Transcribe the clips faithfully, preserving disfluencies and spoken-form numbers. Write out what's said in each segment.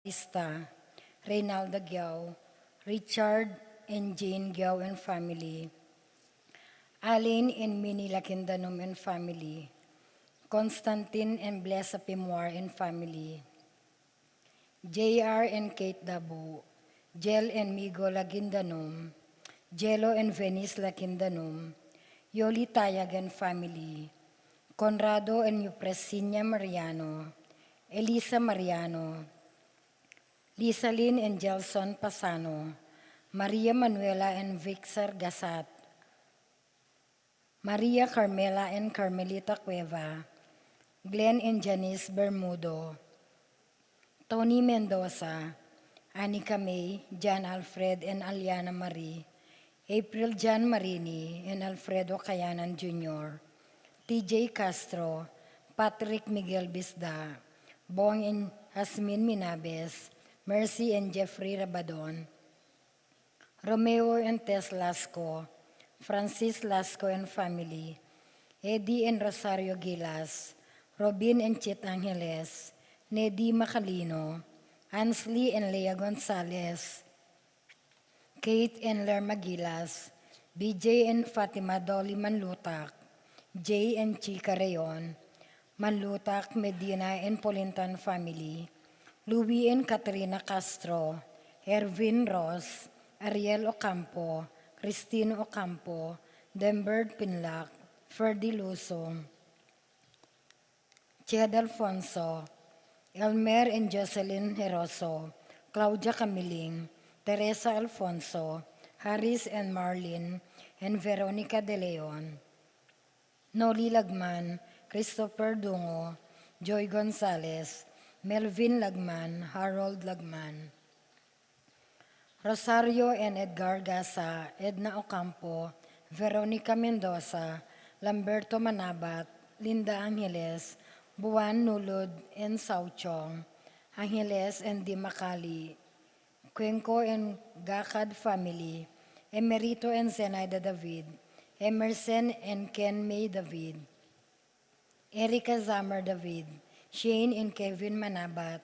Ista, Reynalda Giao, Richard and Jane Giao and family, Allen and Minnie Lakindanum and family, Constantine and Blesa Pimuar and family, J R and Kate Dabu, Jel and Migo Lagindanum, Jelo and Venice Lagindanum, Yoli Tayag and family, Conrado and Eupresinia Mariano, Elisa Mariano, Lisalin and Gelson Pasano, Maria Manuela and Victor Gasat, Maria Carmela and Carmelita Cueva, Glenn and Janice Bermudo, Tony Mendoza, Anika May, Jan Alfred and Aliana Marie, April Jan Marini and Alfredo Kayanan Junior, T J Castro, Patrick Miguel Bisda, Bong and Jasmine Minabes, Mercy and Jeffrey Rabadon, Romeo and Tess Lasco, Francis Lasco and family, Eddie and Rosario Gilas, Robin and Chit Angeles, Nedi Macalino, Ansley and Lea Gonzalez, Kate and Lerma Gilas, B J and Fatima Dolly Manlutak, Jay and Chica Rayon, Manlutak, Medina and Polintan family, Louie and Katrina Castro, Ervin Ross, Ariel Ocampo, Christine Ocampo, Denbert Pinlac, Ferdy Lusong, Ched Alfonso, Elmer and Jocelyn Heroso, Claudia Camiling, Teresa Alfonso, Harris and Marlin, and Veronica De Leon, Noli Lagman, Christopher Dungo, Joy Gonzalez, Melvin Lagman, Harold Lagman, Rosario and Edgar Gasa, Edna Ocampo, Veronica Mendoza, Lamberto Manabat, Linda Angeles, Buan Nulud and Sauchong, Angeles and Di Macali, Cuenco and Gacad family, Emerito and Zenaida David, Emerson and Ken May David, Erica Zamar David, Shane and Kevin Manabat,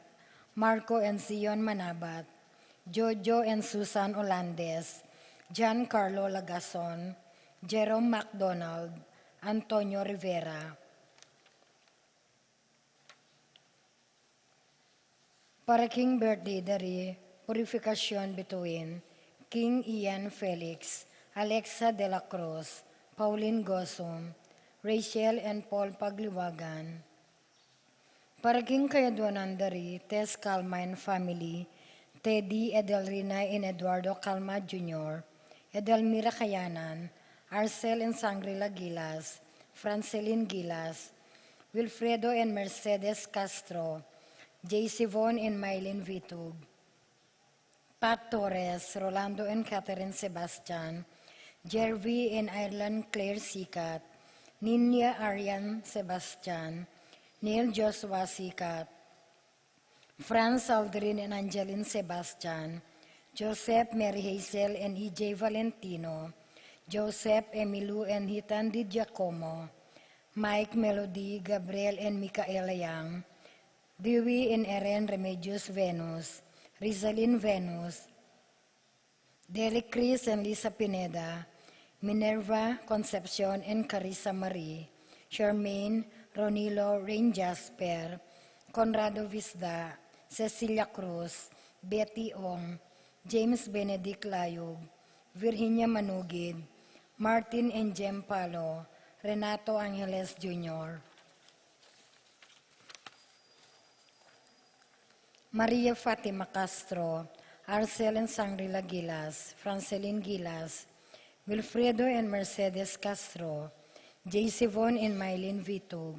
Marco and Zion Manabat, Jojo and Susan Olandes, Giancarlo Lagason, Jerome MacDonald, Antonio Rivera. Para king birthday da ri Purificacion Bituin, King Ian Felix, Alexa de la Cruz, Pauline Gosum, Rachel and Paul Pagliwagan. Para king kayaduanan da ri Tess Calma and family, Teddy, Edelrina and Eduardo Calma Junior, Edelmira Kayanan, Arcel and Sangrila Gilas, Francelin Gilas, Wilfredo and Mercedes Castro, J C Von and Mylene Vitug, Pat Torres, Rolando and Catherine Sebastian, Jervy and Ireland Claire Sikat, Ninya Arian Sebastian, Neil Joshua Sikat, Franz Aldrin and Angeline Sebastian, Joseph, Mary Hazel and E J Valentino, Joseph, Emilu and Hitan Di Giacomo, Mike, Melody, Gabriel and Micaela Young, Dewey and Eren Remedios Venus, Rizalin Venus, Derek Chris and Lisa Pineda, Minerva Concepcion and Carissa Marie, Charmaine, Ronilo, Rain Jasper, Conrado Visda, Cecilia Cruz, Betty Ong, James Benedict Layug, Virginia Manugid, Martin and Jem Palo, Renato Angeles Junior, Maria Fatima Castro, Arcel and Sangrila Gilas, Francelin Gilas, Wilfredo and Mercedes Castro, J C Von and Mylene Vitug,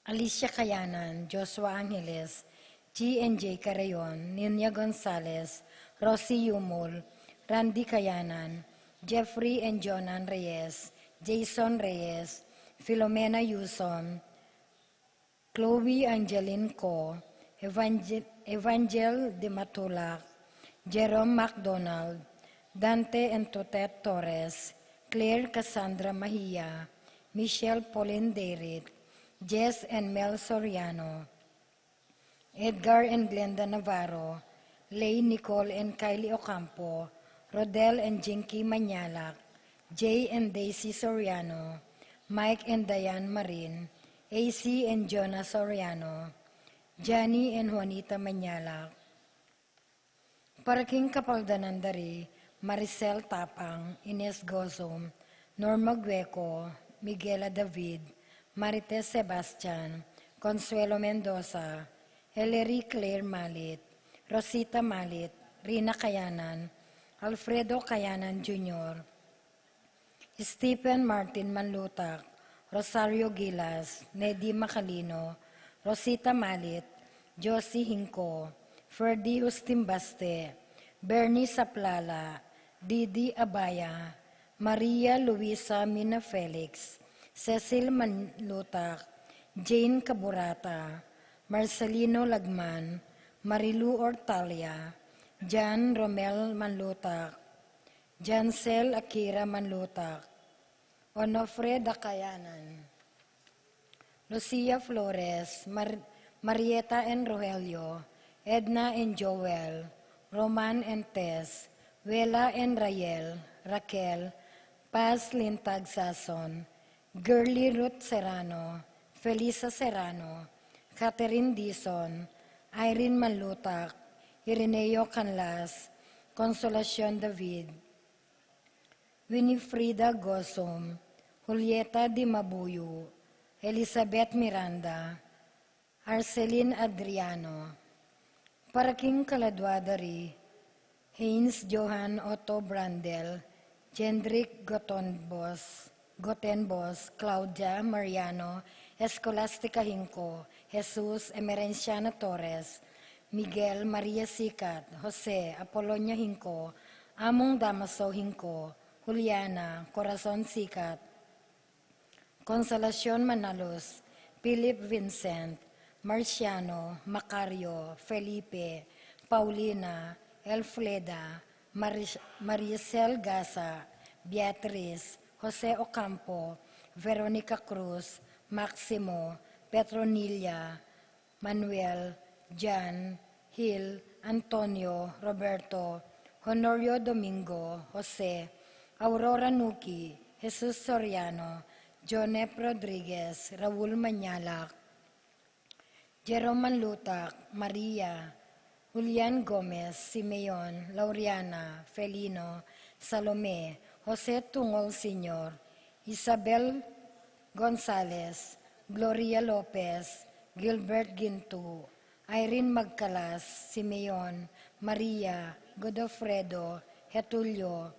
Alicia Kayanan, Joshua Angeles, G and J Carayon, Ninya Gonzalez, Rosie Yumul, Randy Kayanan, Jeffrey and Jonan Reyes, Jason Reyes, Filomena Yuson, Chloe Angeline Co, Evangel, Evangel de Matulak, Jerome MacDonald, Dante and Totet Torres, Claire Cassandra Mahia, Michelle Pauline Dayrit, Jess and Mel Soriano, Edgar and Glenda Navarro, Lay Nicole and Kylie Ocampo, Rodel and Jinky Mañalac, Jay and Daisy Soriano, Mike and Diane Marin, A C and Jonah Soriano, Johnny and Juanita Mañalac. Para king kapaldanan da ri Maricel Tapang, Ines Gozum, Norma Gueco, Miguela David, Marites Sebastian, Consuelo Mendoza, Ellery Claire Malit, Rosita Malit, Rina Kayanan, Alfredo Kayanan Junior, Stephen Martin Manlutak, Rosario Gilas, Nedy Macalino, Rosita Malit, Josie Hinco, Ferdy Justin Baste, Bernie Saplala, Didi Abaya, Maria Luisa Mina Felix, Cecil Manlutak, Jane Caburata, Marcelino Lagman, Marilu Ortalia, Jan Romel Manlutak, Jansel Akira Manlutak, Onofre Dakayanan, Lucia Flores, Mar-, Marieta and Rogelio, Edna and Joel, Roman and Tess, Wela and Rael, Raquel, Paz Lintag Sason, Girly Ruth Serrano, Felisa Serrano, Catherine Dizon, Irene Manlutak, Ireneo Canlas, Consolacion David, Winifrida Gosum, Julieta Di Mabuyu, Elizabeth Miranda, Arcelin Adriano. Para king kaladua da ri Haynes Johan, Otto Brandel, Jendrick Gotonbos, Gotenbos, Claudia Mariano, Escolastica Hinco, Jesus Emerenciana Torres, Miguel Maria Sikat, Jose Apolonia Hinco, Among Damaso Hinco, Juliana Corazon Sikat, Consolacion Manalus, Philip Vincent, Marciano, Macario, Felipe, Paulina, Elfreda, Maris-, Maricel Gasa, Beatriz, Jose Ocampo, Veronica Cruz, Maximo, Petronilla, Manuel, Jan, Gil, Antonio, Roberto, Honorio Domingo, Jose, Aurora Nuki, Jesus Soriano, Jonep Rodriguez, Raul Mañalac, Jerome Manlutak, Maria, Julian Gomez, Simeon, Lauriana, Felino, Salome, Jose Tungol Senior, Isabel Gonzalez, Gloria Lopez, Gilbert Gintu, Irene Magcalas, Simeon, Maria, Godofredo, Getulio,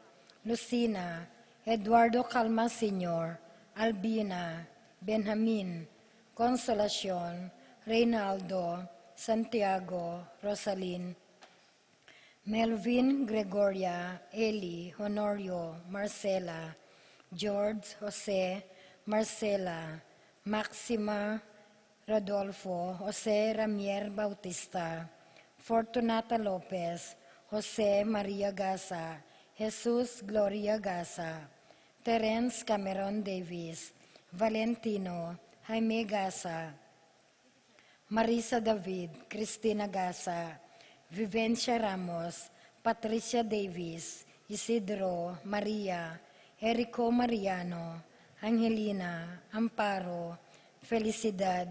Lucina, Eduardo Calma Senior, Albina, Benjamin, Consolacion, Reynaldo, Santiago, Rosalin, Melvin, Gregoria, Eli, Honorio, Marcela, George, Jose, Marcela, Maxima, Rodolfo, Jose Ramier Bautista, Fortunata Lopez, Jose Maria Gasa, Jesus Gloria Gasa, Terence Cameron Davis, Valentino, Jaime Gasa, Marisa David, Cristina Gasa, Vivencia Ramos, Patricia Davis, Isidro, Maria, Erico Mariano, Angelina, Amparo, Felicidad,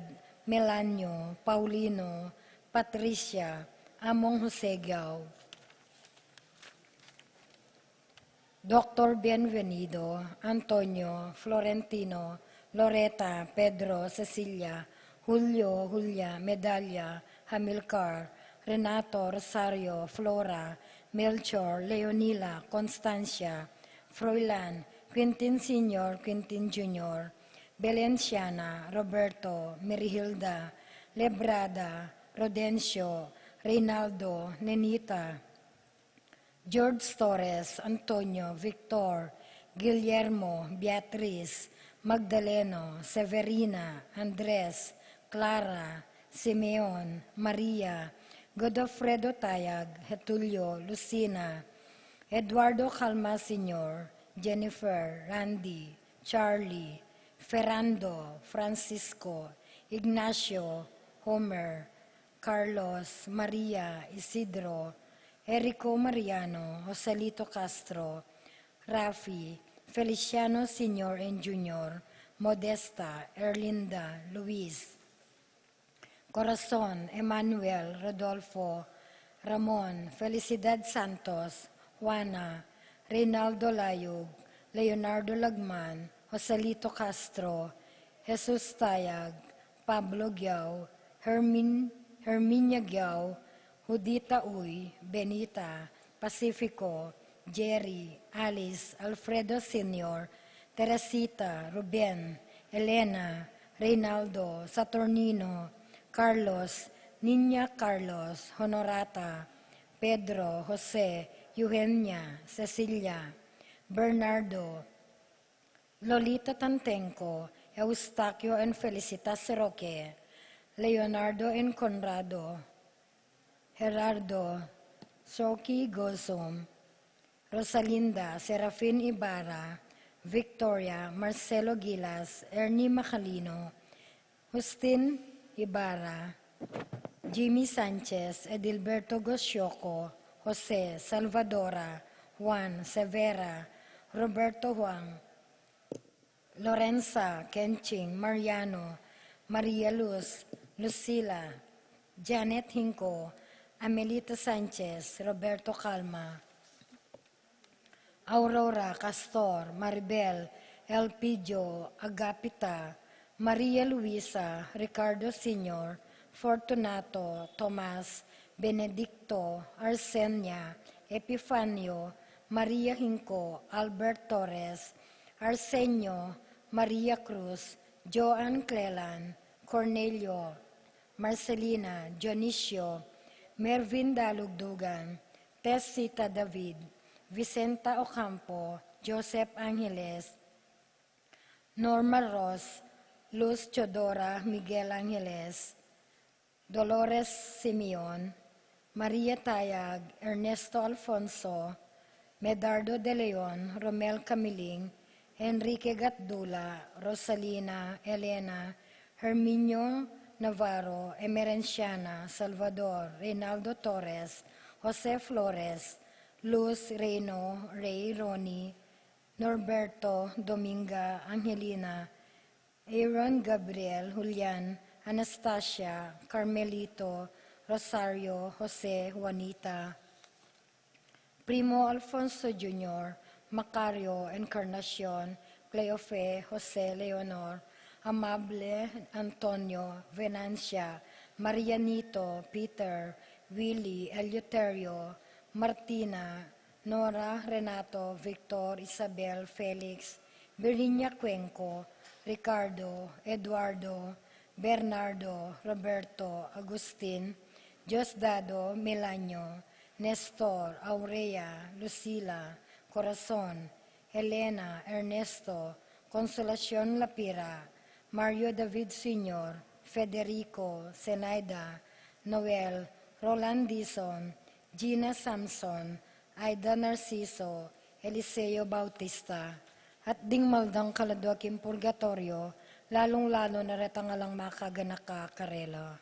Melanio, Paulino, Patricia, Among Jose Gao, Doctor Bienvenido, Antonio, Florentino, Loreta, Pedro, Cecilia, Julio, Julia, Medalia, Hamilcar, Renato, Rosario, Flora, Melchor, Leonila, Constancia, Froilan, Quintin Senior, Quintin Junior, Belenciana, Roberto, Merihilda, Lebrada, Rodencio, Reynaldo, Nenita, George Torres, Antonio, Victor, Guillermo, Beatriz, Magdaleno, Severina, Andres, Clara, Simeon, Maria, Godofredo Tayag, Getulio, Lucina, Eduardo Calma Senior, Jennifer, Randy, Charlie, Ferrando, Francisco, Ignacio, Homer, Carlos, Maria, Isidro, Erico Mariano, Joselito Castro, Rafi, Feliciano Senior and Junior, Modesta, Erlinda, Luis, Corazon, Emmanuel, Rodolfo, Ramon, Felicidad Santos, Juana, Reynaldo Layug, Leonardo Lagman, Joselito Castro, Jesus Tayag, Pablo Giao, Hermin, Herminia Giao, Judita Uy, Benita, Pacifico, Jerry, Alice, Alfredo Senior, Teresita, Ruben, Elena, Reynaldo, Saturnino, Carlos, Niña Carlos, Honorata, Pedro, Jose, Eugenia, Cecilia, Bernardo, Lolita Tantenco, Eustaquio and Felicitas Roque, Leonardo and Conrado, Gerardo, Soki Gozum, Rosalinda, Serafin Ibarra, Victoria, Marcelo Gilas, Ernie Macalino, Justin Ibarra, Jimmy Sanchez, Edilberto Gosioco, Jose, Salvadora, Juan, Severa, Roberto Juan, Lorenza, Kenching, Mariano, Maria Luz, Lucila, Janet Hinco, Amelita Sanchez, Roberto Calma, Aurora, Castor, Maribel, Elpidio, Agapita, Maria Luisa, Ricardo Senior, Fortunato, Tomas, Benedicto, Arsenia, Epifanio, Maria Hinco, Albert Torres, Arsenio, Maria Cruz, Joan Clelan, Cornelio, Marcelina, Dionisio, Mervin Dalugdugan, Tessita David, Vicenta Ocampo, Joseph Angeles, Norma Ross, Luz Teodora, Miguel Angeles, Dolores Simeon, Maria Tayag, Ernesto Alfonso, Medardo de Leon, Romel Camiling, Enrique Gatdula, Rosalina, Elena, Herminio Navarro, Emerenciana, Salvador, Reynaldo Torres, Jose Flores, Luz Reino, Rey Ronnie, Norberto, Dominga, Angelina, Aaron, Gabriel, Julian, Anastasia, Carmelito, Rosario, Jose, Juanita, Primo, Alfonso Junior, Macario, Encarnacion, Cleofe, Jose, Leonor, Amable, Antonio, Venancia, Marianito, Peter, Willy, Eleuterio, Martina, Nora, Renato, Victor, Isabel, Felix, Virginia, Cuenco, Ricardo, Eduardo, Bernardo, Roberto, Agustin, Diosdado, Melanio, Nestor, Aurea, Lucila, Corazon, Elena, Ernesto, Consolacion Lapira, Mario David Senior, Federico, Zenaida, Noel, Roland Dizon, Gina Samson, Aida Narciso, Eliseo Bautista, at ding maldang kaladua king purgatorio, lalung-lalu na retang alang makaganaka karela.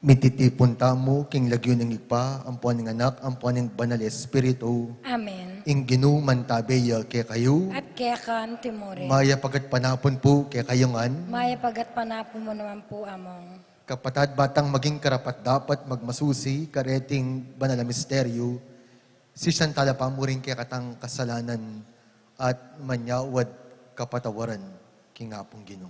Mititipun tamu king lagyu ning Ibpa, ampo ning Anak, ampo ning Banal Espiritu. Amen. Ing Ginu mantabe ya kekayu. At keka antimurin. Mayap a gatpanapun pu kekayu ngan. Mayap a gatpanapun mu naman pu, Among. Kapatad, ba tang maging karapat-dapat magmasusi kareting banal a misteryu, sisian tala pa mu ring kekatang kasalanan at manyawad kapatawaran king Apung Ginu.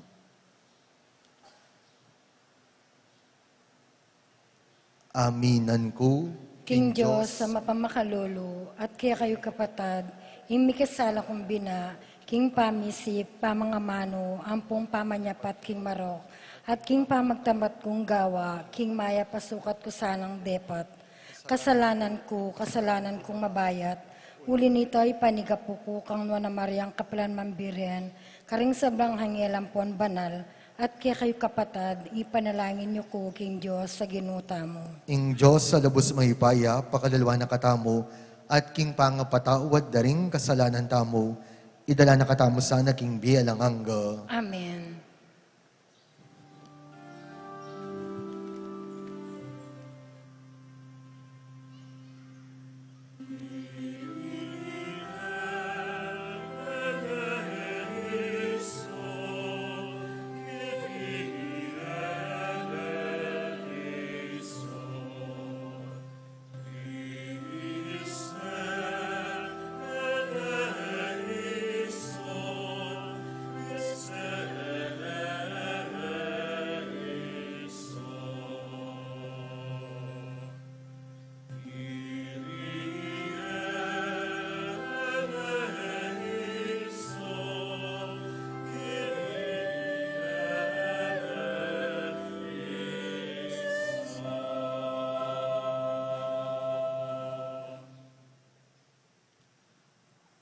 Aminan ku king Dios a mapamakalulu, at kekayu kapatad, ing mikasala kung bina, king pamisip, pamangamanu, ampong pamanyapat king marok, at king pamagtambat kung gawa, king mayap a sukat ku sanang depat. Kasalanan ku, kasalanan kung mabayat, uli nita ipanigapu ku kang Nuan a Mariang kapilan man Birhen, karing sablang anghel ampon banal, at kekayu kapatad, ipanalangin yu ku king Dios a Ginu tamu. Ing Dios a lubus mayupaya, pakalulwan na katamu, at king pangapatawad da ring kasalanan tamu, idala na katamu sana king bie alang angga. Amen.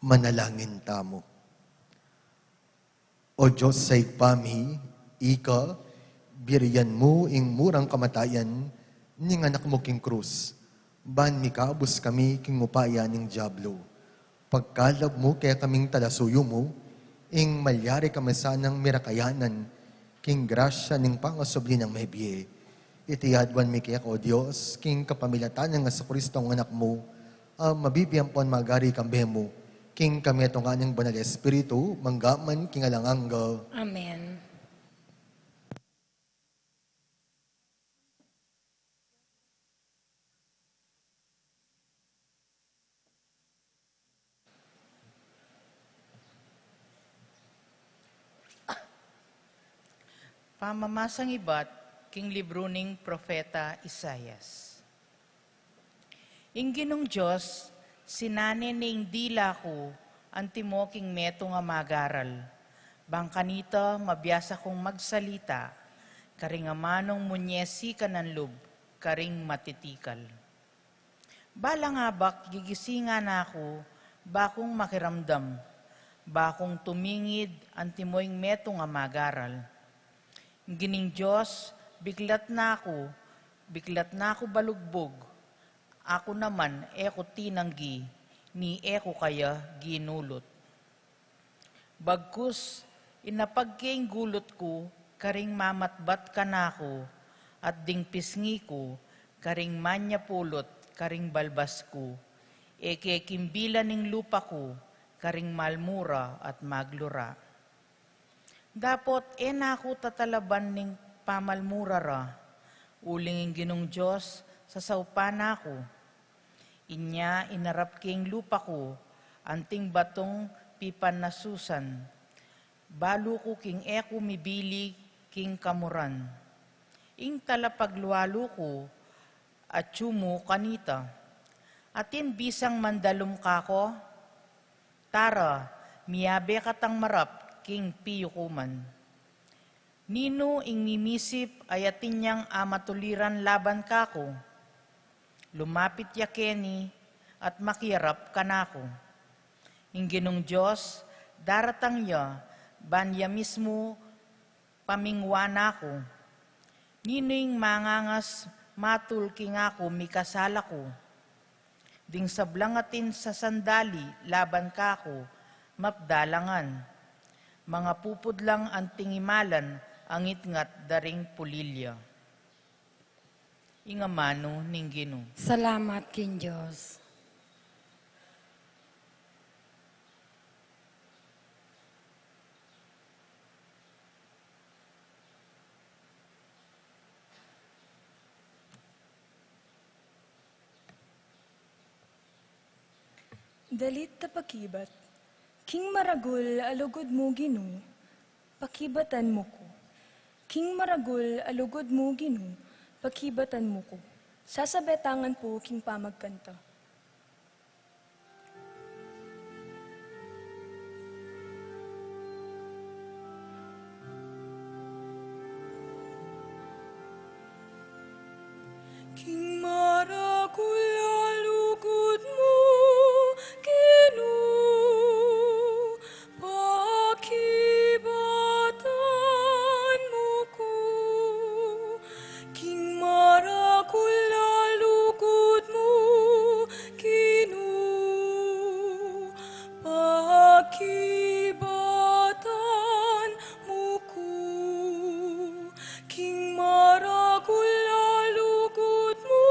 Manalangin tamu. O Dios a Ibpa mi, ika birian mu ing murang kamatayan ning Anak mu king krus, ban mikabus kami king upaya ning Diablo. Pagkalub mu kekaming talasuyu mu, ing malyari kami sanang mirakayanan king grasya ning pangasubli nang mebie. Iti aduan mi keka, O Dios, king kapamilatan nang Jesucristo a Anak mu, a mabibie ampon magari kambe mu, king kametungan ning Banal Espiritu, mangga man king alang angga. Amen. Pamamasang ibat king libru ning Propeta Isaias. Ing Ginung Dios, sinane ne ing dila ku antimo king metung a magaral, bang kanita mabiasa kung magsalita, karing amanung munyesikan a lub, karing matitikal. Balang abak gigisingan na ku, ba kung makiramdam, ba kung tumingid antimo ing metung a magaral. Ing Ginung Dios, biklat na ku, biklat na ku balugbug. Aku naman, e ku tinanggi, ni e ku kaya ginulut. Bagkus, inapag ke ing gulut ku karing mamatbat kanaku, at ding pisngi ku karing manyapulut karing balbas ku. E ke kimbilan ing lupa ku karing malmura at maglura. Dapot e na ku tatalaban ning pamalmura ra, uling ing Ginung Dios sasaupan na ku. Inya inarap ke ing lupa ku anting batung pipanasusan. Balu ku king e ku mibili king kamuran. Ing talapaglualu ku atyu mu kanita. Atin bisang mandalum kako? Tara, miyabe katang marap king piyukuman. Ninu ing mimisip a atin yang amatuliran laban kaku? Lumapit ya keni at makiarap kanaku. Ing Ginung Dios, daratang ya, ban ya mismu pamingwan aku. Ninu ing mangangas matul king aku mikasala ku? Ding sablang atin sasandali laban kaku, mapdalangan. Mangapupud lang anting imalan a ngitngat da ring pulilya. Ing amanu ning Ginu. Salamat king Dios. Dalit a pakibat. King maragul a lugud mu, Ginu, pakibatan mu ku. King maragul a lugud mu, Ginu, pakibatan mu ku. Sasabetangan pu king pamagkanta. King maragul a lugud mu, Ginu, pakibatan mu ku. King maragul a lugud mu, Ginu, pakibatan mu ku. King maragul a lugud mu,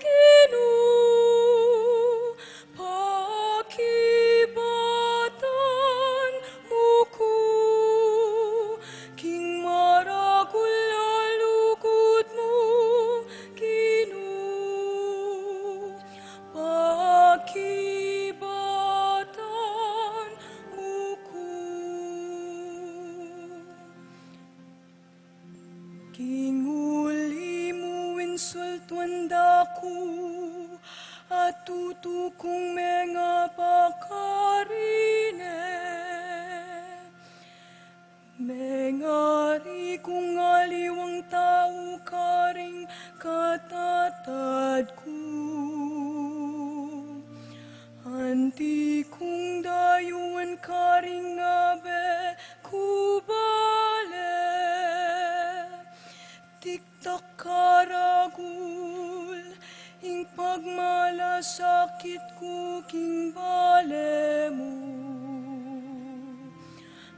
Ginu, pakibatan mu ku. King maragul a lugud mu, Ginu, pakibatan mu ku. King uli mu insultuan da ku, at tutu kung menga pakarine. Mengari kung aliwang tau karing katatad ku. Anti kung dayuan karing abe ku bale. Tiktak karagul ing pagmalasakit ku king bale mu.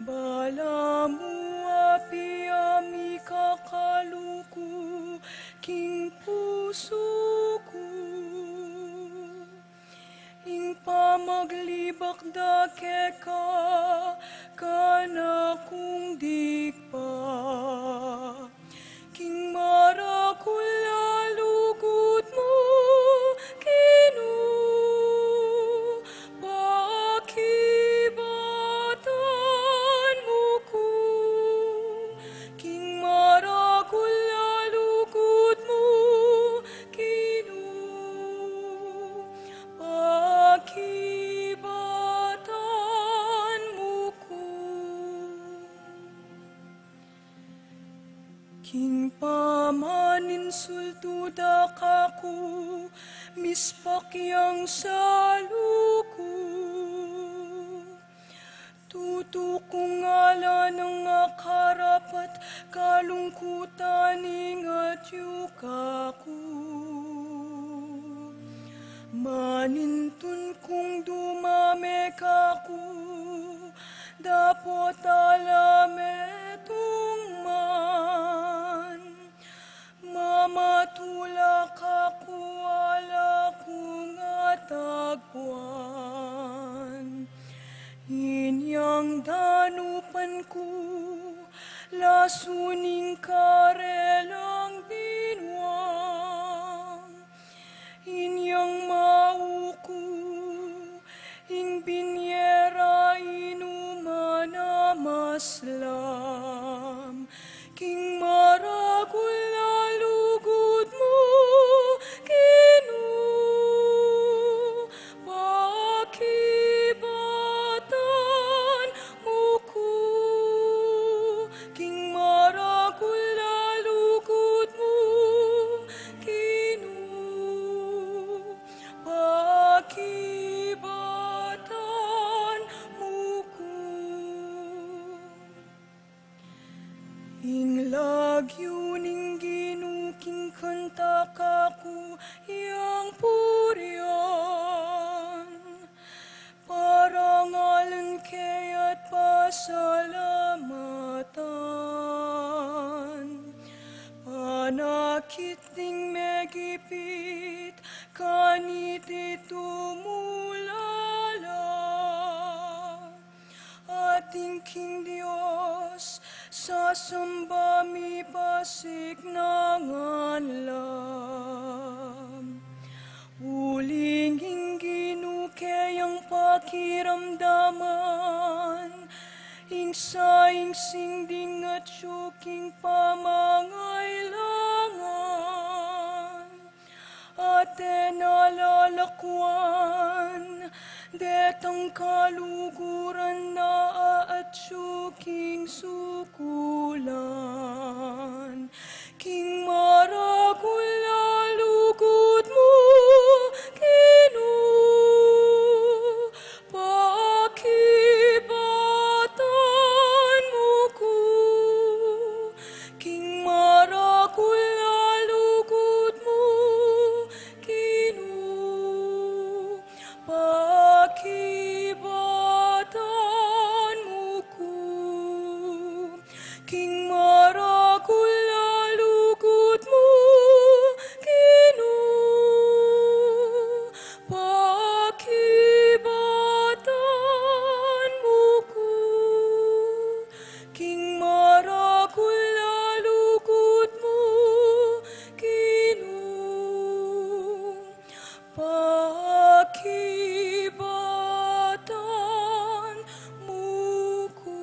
Balamu apiam ikakalu ku king pusu ku. Ing pamaglibak da keka, kanakung dikpa. King maragul a lugud mu, Ginu, pakibatan mu ku. King maragul a lugud mu, Ginu, pakibatan mu ku. King pamaninsultu da kaku, mispak yang salu ku. Tutu kung ala nang akarapat, kalungkutan ing atyu kaku. Manintun kung dumame kaku, dapot ala metung man. Mamatulak aku, ala kung atagpuan. Inyang danupan ku, lasu ning karelang binuang. Inyang mau ku, ing binie ra inuman a maslam. King maragul a lugud mu, Ginu, pakibatan mu ku. King maragul a lugud mu, Ginu, pakibatan mu ku. Ing lagyu ning Ginu king kanta kaku yang purian. Parangalan ke at pasalamatan. Pana Akit ding megipit kaniti tumulala, atin king Dios sasamba mi pasikan ngan la. Uling ing Ginu keyang pakiramdaman ing saingsing ding atyu king pamangailangan. Atin a lalakwan detang kaluguran na aatyu king sukulan. King maragul a lugud mu, Ginu, pakibatan mu ku. King maragul a lugud mu, Ginu, pakibatan mu ku. King maragul a lugud mu, Ginu, pakibatan mu ku. King maragul a lugud mu, Ginu, pakibatan mu ku.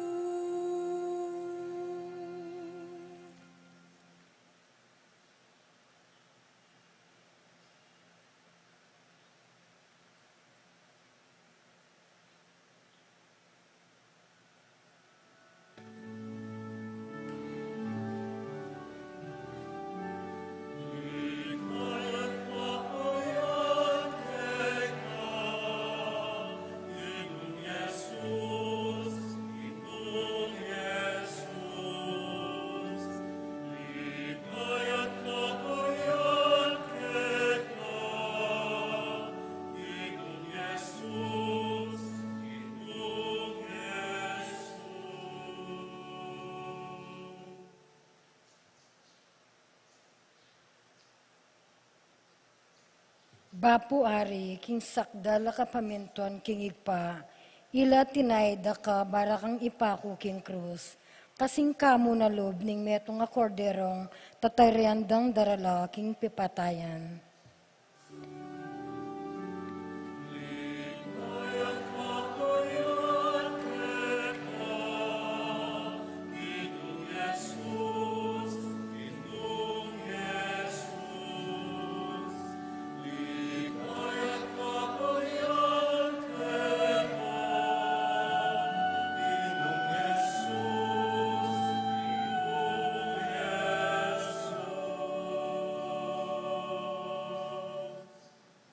Bapu Ari, king sakdal a kapamintuan king Ibpa, ila tinaid da ka para kang ipaku king krus, kasing kamu na lub ning metung a korderong tatarian dang darala king pipatayan.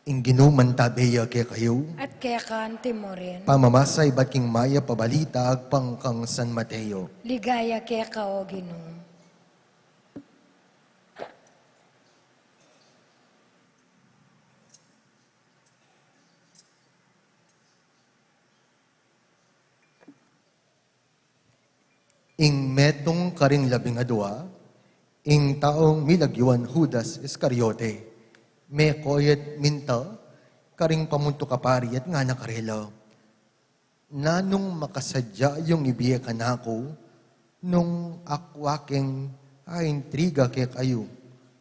Ing Ginu mantabe ya kekayu. At keka anti mu rin. Pamamasa ibat king mayap a balita agpang kang San Mateo. Ligaya keka, o Ginu. Ing metung karing labing adua, ing taung milagyuan Judas Iscariote, mekoyet minta karing pamuntuk a pari at ngana karela, "Nanung makasadya yung ibie kanaku nung akwa keng aintriga kekayu,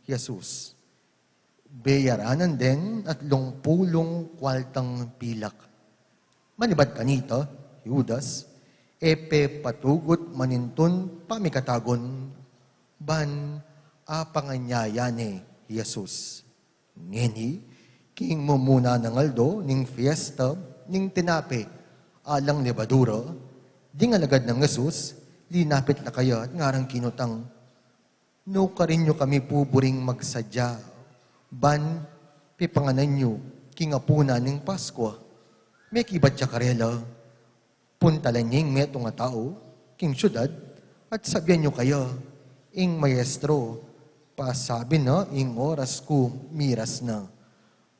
Jesus?" Beyaranan deng atlung pulung kwaltang pilak. Manibat kanita, Judas, e pepatugut manintun pamikatagun, ban apanganyayan ne Jesus. Ngeni, king mumuna nang aldo ning fiesta ning tinape alang lebadura, ding alagad nang Jesus linapit la kaya at ngarang kinutang, "Nukarin yu kami puburing magsadya ban pipanganan yu king apunan ning Paskua?" Mekibat ya karela, puntalan ne ing metung a tau king siudad at sabian yu kaya, "Ing Maestro, pasabi na ing oras ku miras na.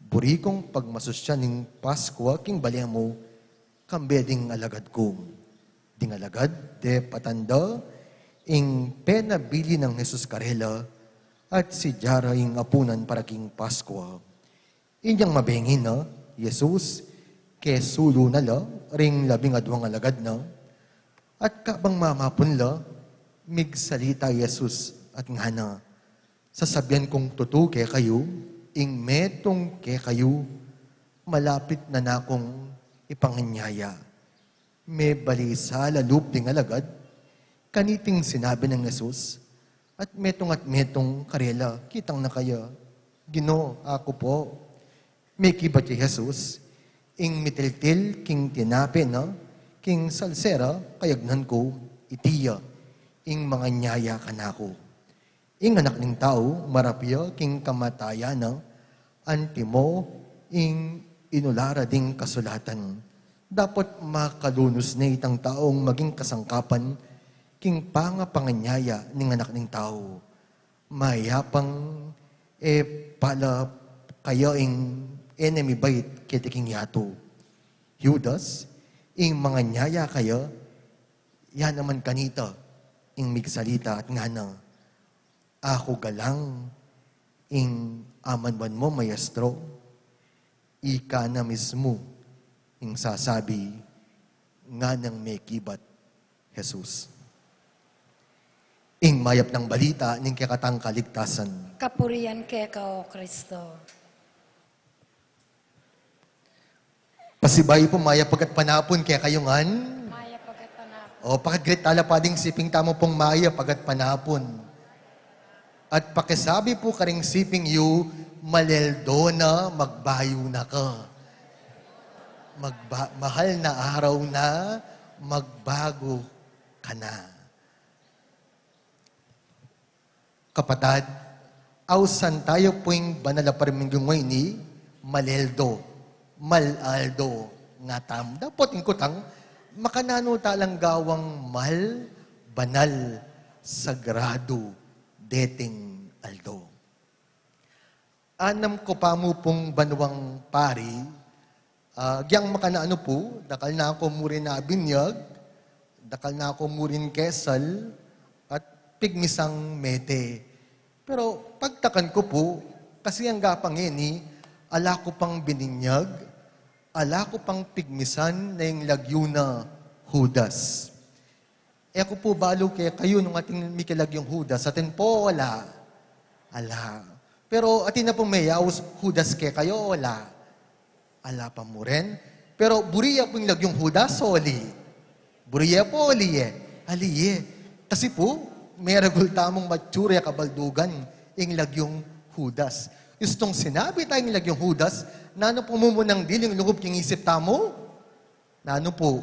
Buri kung pagmasusyan ing Paskua king bale mu kambe ding alagad ku." Ding alagad depatan da ing penabilin nang Jesus karela at si Jara ing apunan para king Paskua. Inyang mabengi na Jesus, kesulu na la ring labing adwang alagad na, at kabang mamapun la, migsalita Jesus at ngana, "Sasabian kung tutu kekayu, ing metung kekayu, malapit na nakung ipanganyaya." Mebalisa la lub ding alagad kaniting sinabi nang Jesus, at metung at metung karela, kitang na kaya, "Ginu, aku pu." Mekibat ya Jesus, ing mitiltil king tinape na king salsera, kayagnan ku, "Iti ya ing manganyaya kanaku." Ing Anak ning Tau, marapia king kamatayan na, antimo ing inulara ding kasulatan. Dapot makalunus ne itang taung maging kasangkapan king pangapanganyaya ning Anak ning Tau. Mayapang e pala kaya ing enemy bait keti king yatu. Judas, ing manganyaya kaya, ya naman kanita ing migsalita at ngana, "Aku galang ing amanuan mu, Maestro." Ika na mismu ing sasabi, nganang mekibat Jesus. Ing mayap nang balita ning kekatang kaligtasan. Kapurian keka, O Kristo. Pasibayu pu, mayap a gatpanapun kekayu ngan. Mayap a gatpanapun. O, pakigreet tala pa ding siping tamu pung mayap a gatpanapun. At pakisabi pu karing siping yu, "Maleldo na, magbayu na ka. Magba-, mahal na araw na, magbago ka na." Kapatad, ausan tayu pu ing banal a parminggu ngeni, maleldo, mal-aldo ngatamu. Dapot ing kutang, makananu talang gawang mal, banal, sagradu, deting aldo. Anam ko pa mu pung banuang pari, ah, agyang makananu pu, dakal na ku mu rin abinyag, dakal na ku mu rin kesal, at pigmisang mete. Pero pagtakan ku pu, kasi angga pa ngeni, ala ku pang bininyag, ala ku pang pigmisan na ing lagyu na Judas. E ku pu balu kekayu nung atin mikilagyung Judas, atin pu ala. Ala. Pero atin na pung meyaus Judas kekayu, ala. Ala pa mu rin. Pero buri ya pu ing lagyung Judas, o ali? Buri ya pu, ali e? Ali e. Kasi pu, meragul tamung mature a kabaldugan ing lagyung Judas. Istung sinabi tayang lagyung Judas, nanu pu mumunang diling lugub king isip tamu? Nanu pu?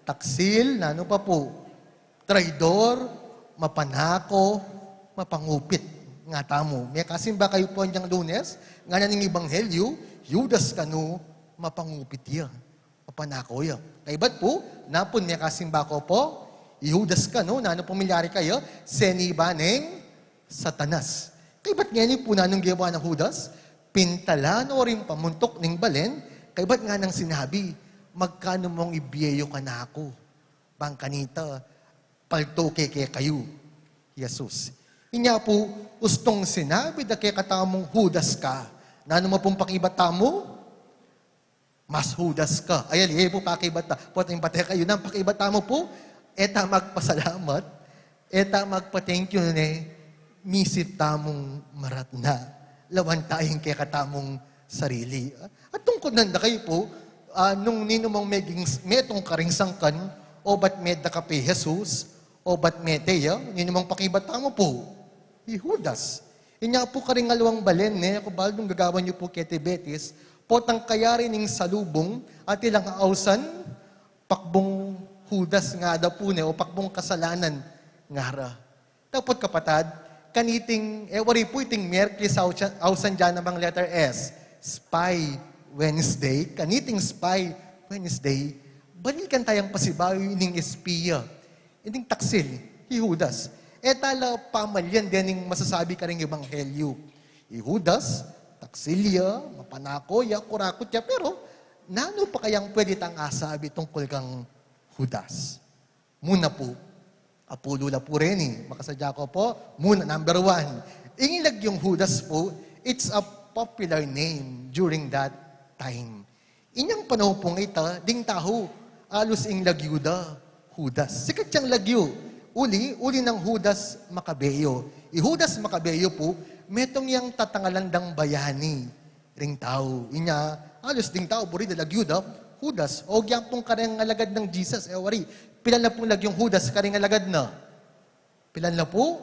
Taksil, nanu pa pu? Traidor, mapanako, mapangupit. Ngatamu, mekasimba kayu pu inyang Lunes, ngana ning Ebanghelyu, Judas kanu, mapangupit ya, mapanako ya. Kaybat pu, napun mekasimba ko pu, i Judas kanu, nanu pung milyari kaya, seniba neng Satanas. Kaybat ngeni pu nanung gewa nang Judas, pintalan o ring pamuntuk ning balen, kaybat nganang sinabi, "Magkanu mung ibie yu kanaku?" Bang kanita, palto ke kekayu, Jesus. Inya pu, ustung sinabi da kekatamung Judas ka, nanu mu pung pakibat tamu? Mas Judas ka. Ay, ali e pu pakibat ta. Pota ing pate kayu nang pakibat tamu pu, e ta magpasalamat, e ta magpa-thank you ne, misit tamung maratna. Lawan ta ing kekatamung sarili. At tungkod nanda kayu pu, ah, nung ninumang meging s-, metung karing sangkan, obat meda ka pe Jesus, obat mete ya, ninumang pakibat tamu pu? I Judas. Inya pu karing aliwang balen, ne, aku balu nung gagawan yu pu keti Betis, potang kayari ning salubung, at ilang ausan, pakbung Judas ngada pu ne, o pakbung kasalanan ngara. Dapot kapatad, kaniting, e wari pu iting Miyerkules, ausan, ausan da namang letter S, Spy Wednesday, kaniting Spy Wednesday, balikan tayang pasibayu ining espiya, ining taksil, i Judas. E tala pamalian dening masasabi karing Ebanghelyu. I Judas, taksil ya, mapanako ya, kurakut ya, pero nanu pa kayang pwede tang asabi tungkul kang Judas? Muna pu, apulu la pu reni, makasadya ko pu, muna, number one, Ing lagyung Judas pu, it's a popular name during that time. Inyang panaun pung ita, ding tau, alus ing lagyu da, Judas. Sikat yang lagyu, uli, uli nang Judas Macabeo. I Judas Macabeo pu, metung yang tatangalan dang bayani ring tau. Inya, alus ding tau, buri da lagyu da, Judas. O gyan pung kareng alagad nang Jesus, e wari. Pilan la pung lagyung Judas, kareng alagad na? Pilan la pu?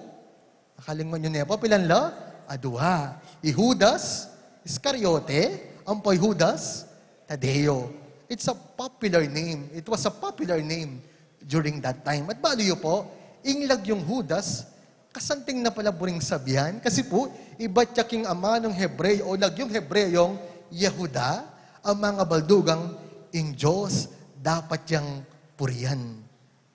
Akalingwan yu ne pu, pilan la? Adua. I Judas Iscariote, ampo i Judas Tadeo. It's a popular name. It was a popular name during that time. At balu yu pu, ing lagyung Judas, kasanting na pala buring sabian. Kasi pu, ibat ya king amanung Hebreo o lagyung Hebreyong Yehuda, a mangabaldugang ing Dios dapat yang purian.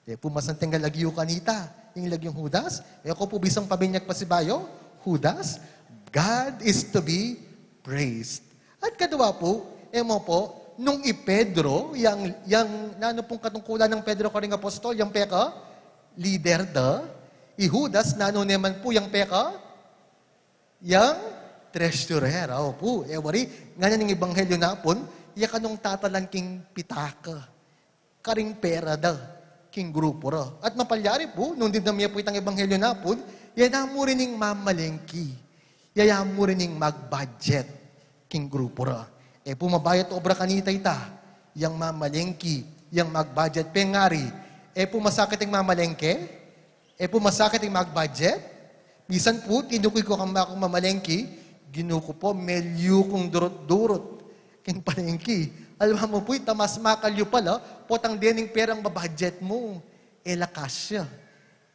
E pu masanting a lagyu kanita, ing lagyung Judas, e ku pu bisang pabinyag pa sibayu, Judas, God is to be praised. At kadua pu, e mu pu, nung i Pedro, yang, yang nanu pung katungkulan nang Pedro karing apostol, yang peka, leader da, i Judas, nanu ne man pu yang peka, yang treasurer, o pu, e wari, ngana ning ebanghelyo na pun, ya kanung tatalan king pitaka, karing pera da, king grupu ra. At mapalyari pu, nung dimdam ye pu itang ebanghelyo na pun, ya namu rin ing mamalengki, ya namu rin ing mag-budget, king grupu ra. E pu mabayat obra kanita ita, yang mamalengki, yang mag-budget, pengari. E pu masakit ing mamalengke, e pu masakit ing mag-budget. Misan pu, tinukoy ku kang makung mamalengki, Ginu ku pu, melyu kung durut-durut king palengki. Alwa mu pu, ita mas makalyu pala, potang dening perang ba-budget mu, e la kasya.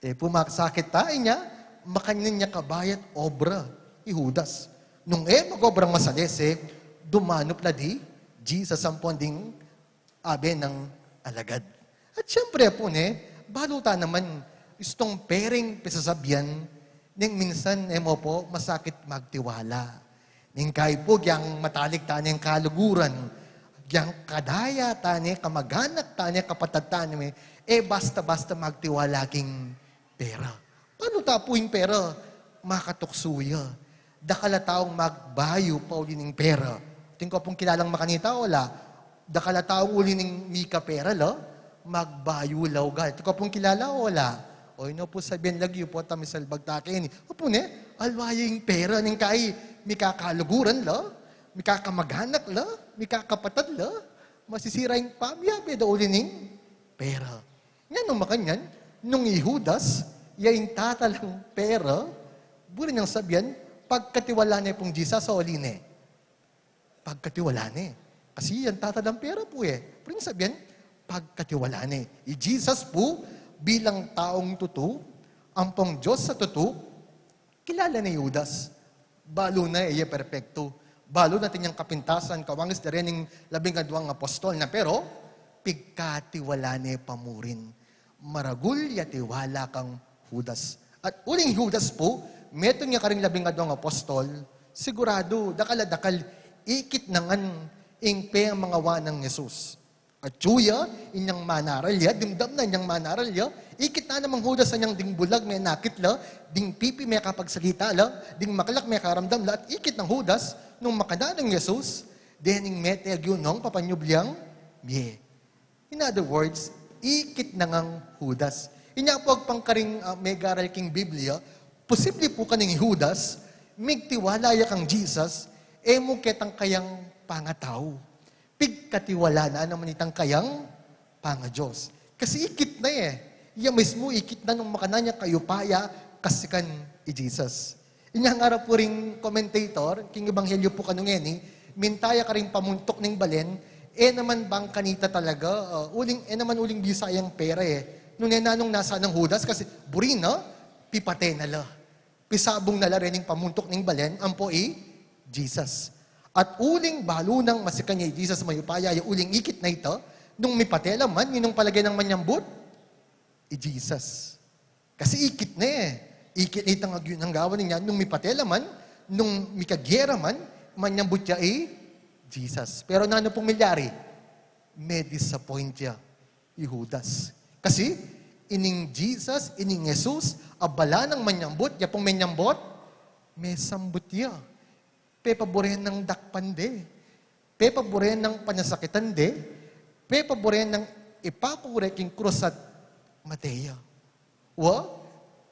E pu masakit ta, inya, makanyan ya kabayat obra i Judas. Nung e mag-obrang masalese, dumanup la di Jesus ampon ding abe nang alagad. At siyempre pu ne, balu ta naman, istung pera ing pisasabian, ning minsan e mu pu masakit magtiwala. Ning kai pu, giyang matalik tane ing kaluguran, giyang kadaya tane, kamaganak tane, kapatad tane, e basta-basta magtiwala king pera. Panu ta pu ing pera makatuksu ya? Dakal a taung magbayu pa uli ning pera. Atin ku pung kilalang makanita, o la? Dakal a taung uli ning mika pera la, magbayu la ugal. Atin ku pung kilala, o la? O ino pu sabian lagyu pu, at misalbag ta keni. Apu ne, alwa ya ing pera ning kai, mika kaluguran la, mika kamaganak la, mika kapatad la, masisira ing pamilya, peda uli ning pera. Nganung makanyan, nung i Judas, ya ing tatalang pera, buri nang sabian, pagkatiwala ne pung Jesus, o ali ne? Pagkatiwala ne. Kasi yang tatalang pera pu e. Buri nang sabian, pagkatiwala ne. I Jesus pu, bilang taung tutu, ampong Dios a tutu, kilala ne i Judas. Balu na e ya perpektu. Balu na atin yang kapintasan, kawangis da ring labing aduang apostol na, pero pigkatiwala ne pa murin. Maragul ya tiwala kang Judas. At uling Judas pu, metung ya karing labing aduang apostol, siguradu, dakal a dakal, ikit na ngan ing pemangawa nang Jesus. Atyu ya, inyang manaral ya, dimdam na inyang manaral ya, ikit na namang Judas anyang ding bulag menakit la, ding pipi mekapagsalita la, ding makalak mekaramdam la, at ikit nang Judas, nung makananu nang Jesus, dening mete agyu nong papanyubli yang mie. In other words, ikit na ngang Judas. Inya pu agpang karing, ah, megaral king Biblia, posible pu kaning Judas, migtiwala ya kang Jesus, e mu ketang kayang pangatau. Pigkatiwala na naman itang kayang panga-Dios. Kasi ikit na e. Ya mismu ikit na nung makananu ya kayupaya kasikan i Jesus. Inya ngara pu ring commentator, king ebanghelyo pu kanu ngeni, minta ya karing pamuntuk ning balen, e naman bang kanita talaga, ah, uling, e naman uling bisa yang pera e. Nune nanung nasa nang Judas kasi buri na, pipate na la. Pisabung na la reng pamuntuk ning balen, ampo i Jesus. At uling balu nang masikan ya i Jesus mayupaya, ya uling ikit na ita, nung mipate la man, ninung palage nang manyambut? I Jesus. Kasi ikit na e. Ikit na itang agyu nang gawan niya, nung mipate la man, nung mikagera man, manyambut ya i Jesus. Pero nanu pung milyari? Me-disappoint ya i Judas. Kasi, ining Jesus, ining Jesus, a bala nang manyambut, ya pung menyambut, Mesambut ya. Pepaburen nang dakpan de. Pepaburen nang panasakitan de. Pepaburen nang ipakure king krus at mate ya. Wa,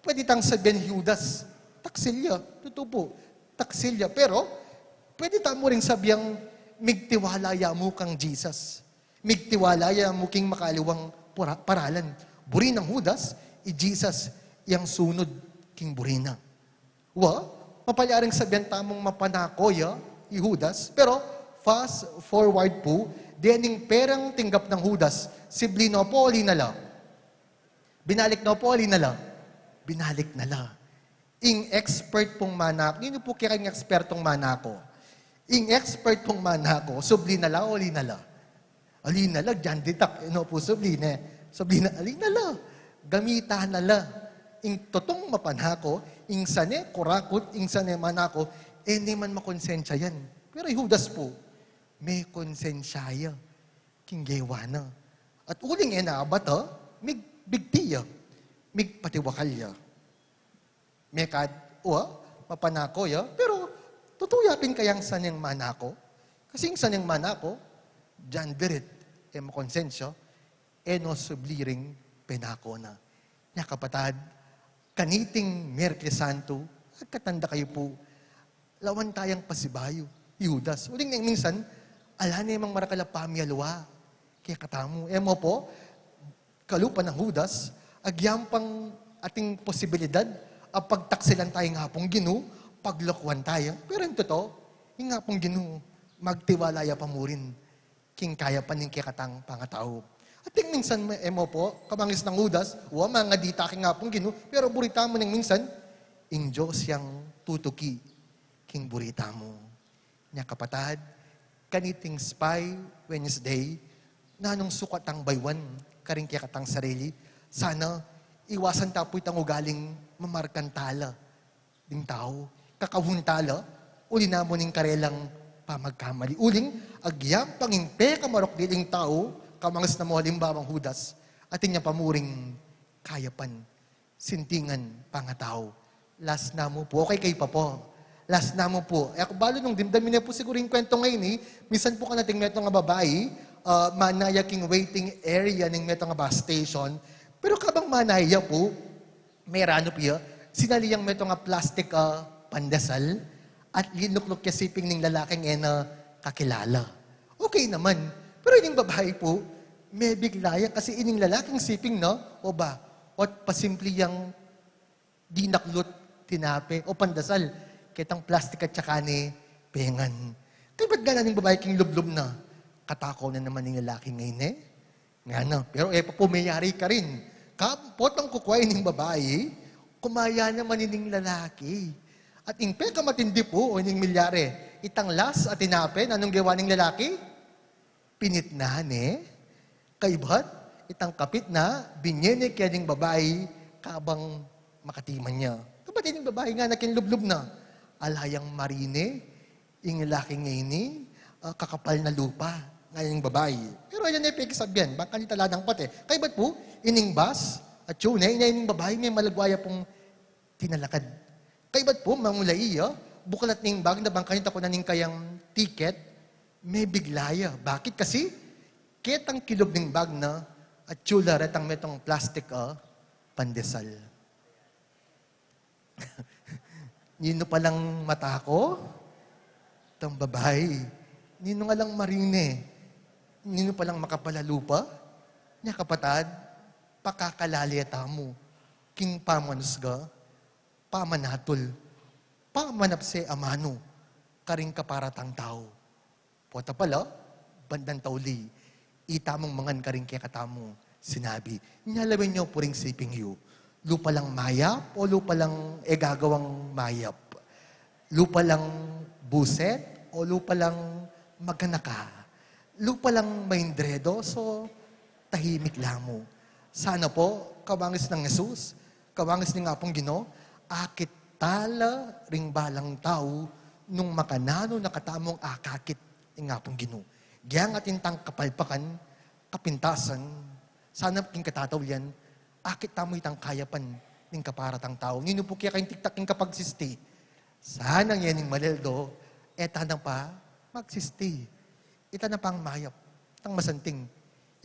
pwede tang sabian Judas, taksil ya. Tutu pu, taksil ya. Pero, pwede tamu ring sabiang migtiwala ya mu kang Jesus. Migtiwala ya mu king makaliwang pura-, paralan. Buri nang Judas, i Jesus yang sunud king buri na. Wa, mapalyaring sabian tamung mapanako ya i Judas, pero fast forward pu, dening perang tinggap nang Judas, sibli no pu o ali na la? Binalik no pu o ali na la? Binalik na la. Ing expert pung manako, ninu pu kaya ing expertong manako? Ing expert pung manako, subli na la o ali na la? Ali na la, dinan ditak, e no pu subli ne. Subli na, ali na la. Gamitan na la. Ing tutung mapanako, ing sane kurakut, ing sane manako, e ne man makonsensya yan. Pero i Judas pu, mekonsensya ya king gewa na. At uling e na abata, mig-, bigti ya, migpatiwakal ya. Mekad, wa, mapanako ya, pero tutu ya pin kayang saneng manako? Kasi ing saneng manako, dinan dirit, e makonsensya, e no subli ring penako na. Nya kapatad, kaniting Miyerkules Santo, agkatanda kayu pu, lawan tayang pasibayu i Judas. Uling neng minsan, ala ne mang marakal a pamiyalwa kekatamu. E mu pu, kalupa nang Judas, agyang pang ating posibilidad a pagtaksilan taya ning Apung Ginu, paglokuan taya. Pero ing tutu, ing Apung Ginu, magtiwala ya pa mu rin king kayapan ning kekatang pangatau. At ing minsan, e mu pu, kamangis nang Judas, wa, mangadi ta king Apung Ginu, pero buri tamu neng minsan, ing Dios yang tutuki king buri tamu. Nya kapatad, kaniting Spy Wednesday, nanung sukat tang baywan karing kekatang sarili, sana iwasan ta pu itang ugaling mamarkantala ding tau, kakauhun tala, uli na mu ning karelang pamagkamali. Uling, agyang pang ing pekamarok diling tau, kamangis na mu alimbawang Judas, atin ya pa mu ring kayapan, sintingan, pangatau. Last na mu pu, okay kayu pa pu? Last na mu pu. E ku balu nung dimdam ye ne pu siguru ing kwentong ini, minsan pu kanating metung a babai, ah, mana ya king waiting area ning metung a bus station. Pero kabang mana ya pu, meranu pu ya, sinali yang metung a plastik a pandesal, at linukluk ya siping ning lalaking e na kakilala. Okay naman. Pero ining babai pu, mebigla ya kasi ining lalaking siping na, o ba, o't pasimpli yang dinaklut tinape o pandesal, ketang plastik at saka ne pengan. Kaybat ngana ning babai king lublub na, katako na naman ning lalaking ini e. Ngana, pero e pa pu meyari karin. Kapot ang kukwa ining babai, kumaya naman ining lalaki. At ing pekamatindi pu, o ining milyari, itang last a tinape, nanung gewa ning lalaki? Pinitna ne. Kaybat, itang kapitna, binye ne keni ning babai, kabang makatiman ya. Kaybat ining babai ngana king lublub na, ala yang marine ing lalaking ini, ah, kakapal na lupa, ngana ning babai. Pero ayan e pekisabyan, bang kanita la nang pate. Kaybat pu, ining bus, atyu ne, ining babai, memalagwa ya pung tinalakad. Kaybat pu, mangula ya, buklat ning bag na bang kanita kunan ning kayang tiket, mebigla ya. Bakit? Kasi, ketang kilub ning bag na, atyu la retang metung plastik a pandesal. Ninu palang matako? Itang babai. Ninu nga lang marine? Ninu palang makapal a lupa? Nya kapatad, pakakalale tamu king pamanusga, pamanatul, pamanapse a manu karing kapara tang tau. Pota pala, bandang tauli, itamung mangan karing kekatamung sinabi, "Nya lawen yu pu ring siping yu, lupa lang mayap o lupa lang e gagawang mayap? Lupa lang buset o lupa lang maganaka? Lupa lang maindredos o tahimik la mu?" Sana pu, kawangis nang Jesus, kawangis ning Apung Ginu, akit tala ring balang tau nung makananu na katamung akakit ning Apung Ginu. Giyang atin tang kapalpakan, kapintasan, sana king katataulian, akit tamu itang kayapan ning kapara tang tau. Ninu pu kaya king tiktak king kapagsisti? Sana ngening maleldo, e ta na pa magsisti. Ita na pang mayap, tang masanting,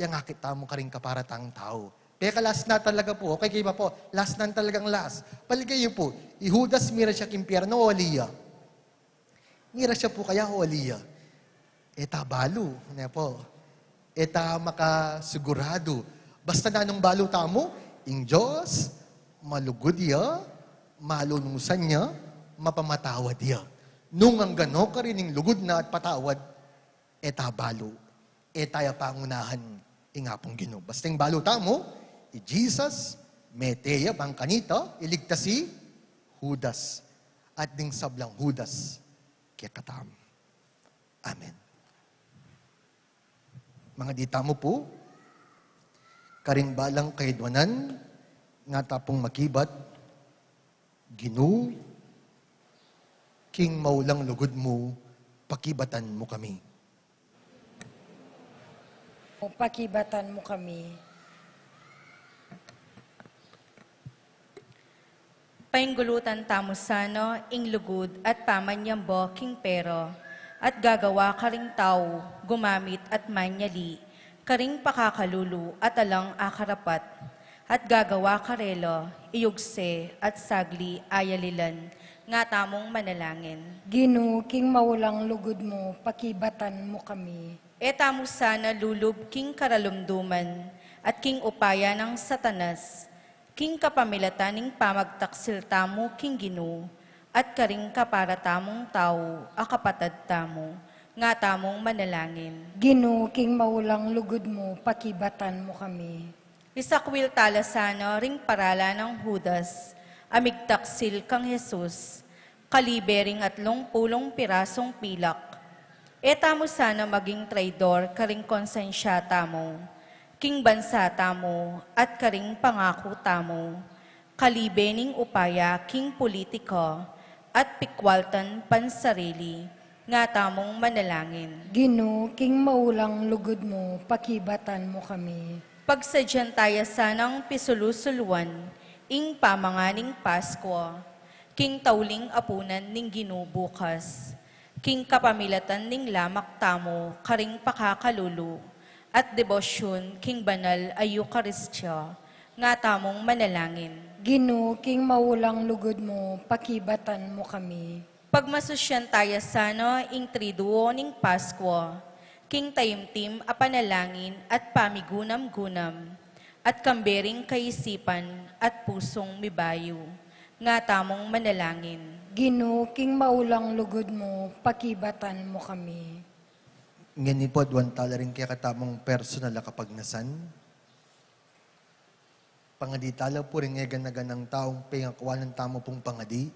yang akit tamu karing kapara tang tau. Peka last na talaga pu, okay kayu pa pu, last na talagang last. Palage yu pu, i Judas mira siya king impyernu o ali ya? Mira siya pu kaya o ali ya? E ta balu, ne pu? E ta makasiguradu. Basta nanung balu tamu, ing Dios, malugud ya, malunusan ya, mapamatawad ya. Nung anggano karin ing lugud na at patawad, e ta balu, e ta ya pangunahan ing Apung Ginu. Basta ing balu tamu, i Jesus, mete ya bang kanita, iligtas i Judas, at ding sablang Judas, kekatamu. Amen. Mangadi tamu pu, karing balang kayadwanan, nga ta pung makibat, Ginu, king maulang lugud mu, pakibatan mu kami. Pakibatan mu kami. Painggulutan tamu sana ing lugud at pamanyamba king pera, at gagawa karing tau gumamit at manyali karing pakakalulu at alang akarapat, at gagawa karela iyugse at sagli a yalilan, nga tamung manalangin. Ginu, king maulang lugud mu, pakibatan mu kami. E tamu sana lulub king karalumduman at king upaya nang Satanas, king kapamilatan ning pamagtaksil tamu king Ginu, at karing kapara tamung tau a kapatad tamu, nga tamung manalangin. Ginu, king maulang lugud mu, pakibatan mu kami. Isakwil tala sana ring paralan nang Judas a migtaksil kang Jesus, kalibe ring atlung pulung pirasung pilak. E tamu sana maging traidor karing konsensya tamu, king bansa tamu, at karing pangaku tamu, kalibe ning upaya king pulitika at pikwaltan pansarili, nga tamung manalangin. Ginu, king maulang lugud mu, pakibatan mu kami. Pagsadyan taya sanang pisulu-suluan ing pamangan ning Paskwa, king tauling apunan ning Ginu bukas, king kapamilatan ning lamak tamu karing pakakalulu at debosyun king banal a Eukaristia, nga tamung manalangin. Ginu, king maulang lugud mu, pakibatan mu kami. Pagmasusyan taya sana ing Triduo ning Paskwa, king taimtim a panalangin at pamigunam-gunam, at kambe ring kaisipan at pusung mibayu, nga tamung manalangin. Ginu, king maulang lugud mu, pakibatan mu kami. Ngeni pu, aduan tala ring kekatamung personal a kapagnasan. Pangadi tala pu ring eganaganang taung pengakuanan tamu pung pangadi.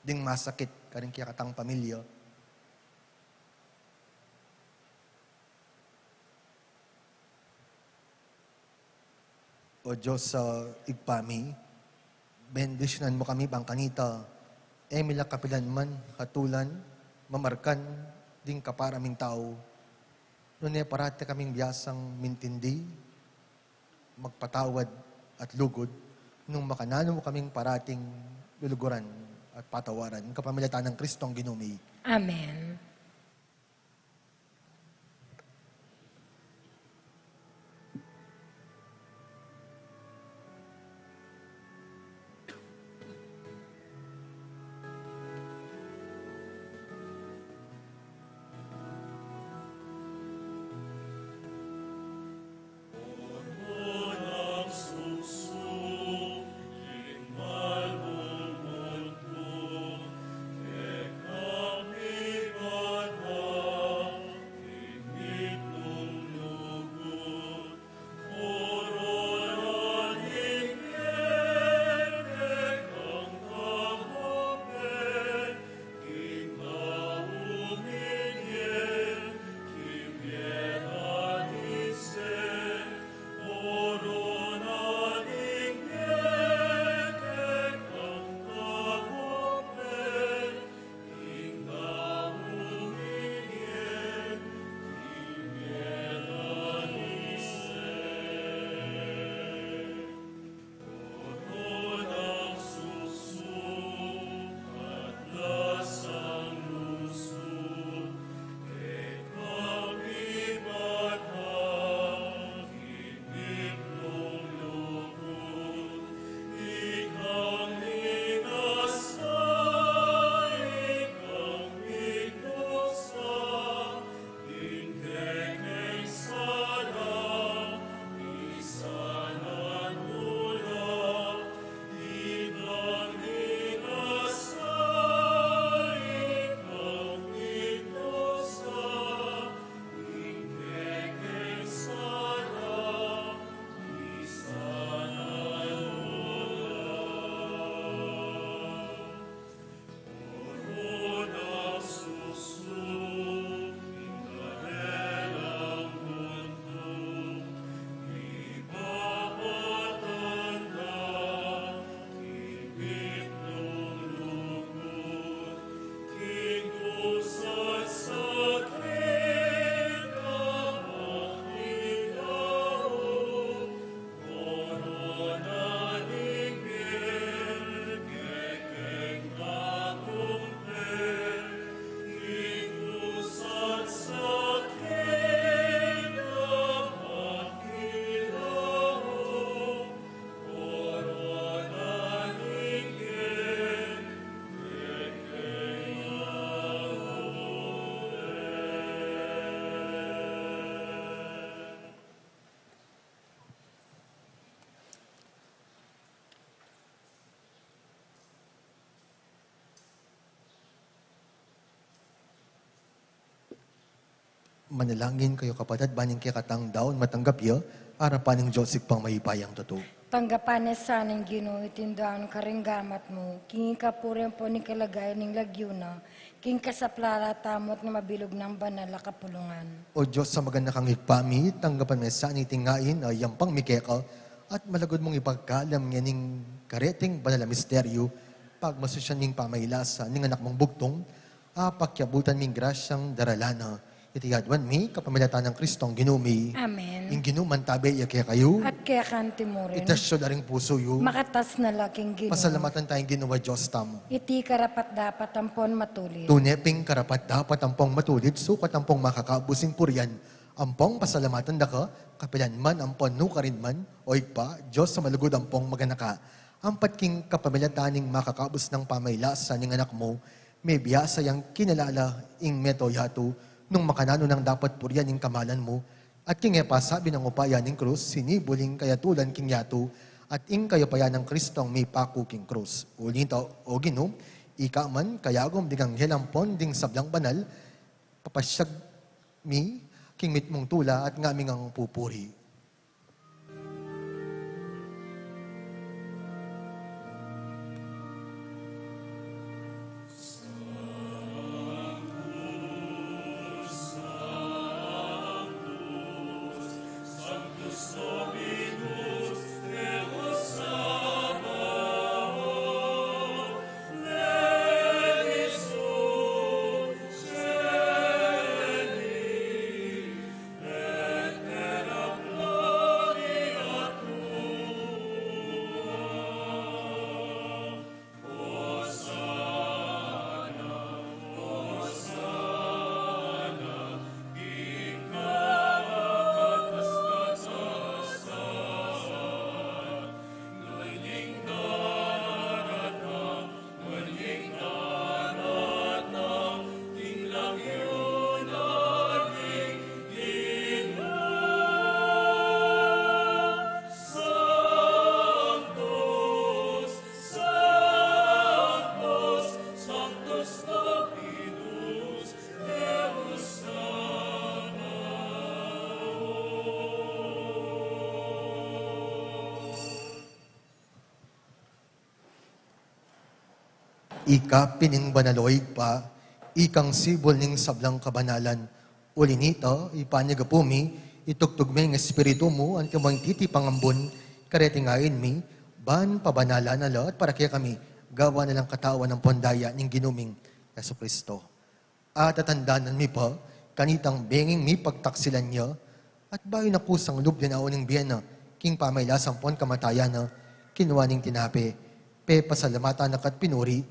Ding masakit karing kekatang pamilya. O Dios a Ibpa mi, bendisyunan mu kami bang kanita e mi la kapilan man hatulan, mamarkan ding kapara ming tau, nune parati kaming biasang mintindi, magpatawad at lugud, nung makananu mu kaming parating luluguran at patawaran. Kapamilatan nang Kristong Ginu mi. Amen. Manalangin kayu, kapatad, ban ing kekatang daun matanggap ya arapan ning Dios Ibpang mayupayang tutu. Tanggapan na sa ning Ginu iting daun karing gamat mu, king kapurian ampon king kalagaan ning lagyu na, king kasaplalan tamu at ning mabilug nang banal a kapulungan. O Dios a maganakang Ibpa mi, tanggapan me sa iting ain a yampang mi keka, at malugud mung ipagkalam ngening kareting banal a misteryu, pagmasusyan ming pamailasa ning Anak mung bugtung, a pakyabutan ming grasyang daralan na. Iti aduan mi kapamilatan nang Kristong Ginu mi. Amen. Ing Ginu mantabe ya kekayu. At keka naman murin. Itas yu la ring pusu yu. Makatas na la king Ginu. Pasalamatan taya ing Ginu a Dios tamu. Iti karapat-dapat ampon matulid. Tune ping karapat-dapat ampong matulid, sukat ampong makakabus ing purian ampong pasalamatan da ka, kapilan man ampon nukarin man, o Ibpa, Dios a malugud ampong maganaka. Ampat king kapamilatan ning makakabus nang pamailasa ning Anak mu, mebiasa yang kinalala ing mabilug a yatu nung makananu nang dapat purian ing kamalan mu, at king e pasabi nang upaya ning krus, sinibul ing kayatulan king yatu, at ing kayupayan nang Kristong mipaku king krus. Uli nita, o Ginu, ika man, kayagum ding anghel ampon ding sablang banal, papasyag mi king mitmung tula at ngaming pupuri. Ika pin ing banal, o Ibpa, ikang sibul ning sablang kabanalan. Uli nita, ipanyawad mu mi, itugtug me ing Espiritu mu, anti mo ing titipang ambun, kareting ain mi, ban pabanalan na la at para kekami, gawan na lang katawan ampon daya ning Ginu ming Jesucristo. At tatandanan mi pa, kanitang benging mipagtaksilan ya, at bayu na kusang lub dinaun ing bie na, king pamailasa ampon kamatayan na, kinua ne ing tinape, pepasalamatan na ka't pinuri,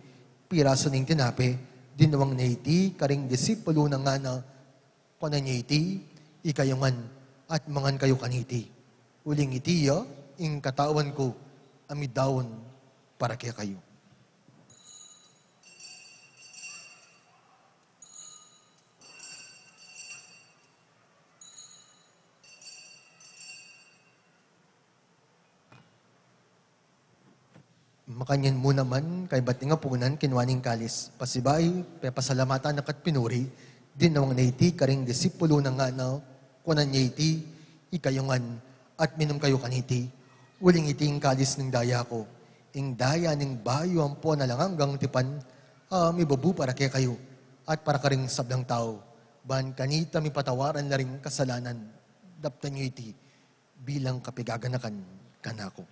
pirasu ne ing tinape, dinwang ne iti karing disipulu na ngana, kuanan ye iti, ikayu ngan, at mangan kayu kaniti. Uling iti ya ing katawan ku, a midaun para kekayu. Makanyan mu naman, kaybat ning apunan, kinua ne ing kalis. Pasibayu, pepasalamatan na ka't pinuri, dinwang ne iti karing disipulu na ngana, kuanan ye iti, ikayu ngan, at minum kayu kaniti. Uling iti ing kalis ning daya ku, ing daya ning bayu ampon alang anggang tipan, a mibubu para kekayu, at para karing sablang tau, ban kanita mipatawaran la ring kasalanan. Daptan yu iti bilang kapaganakan kanaku.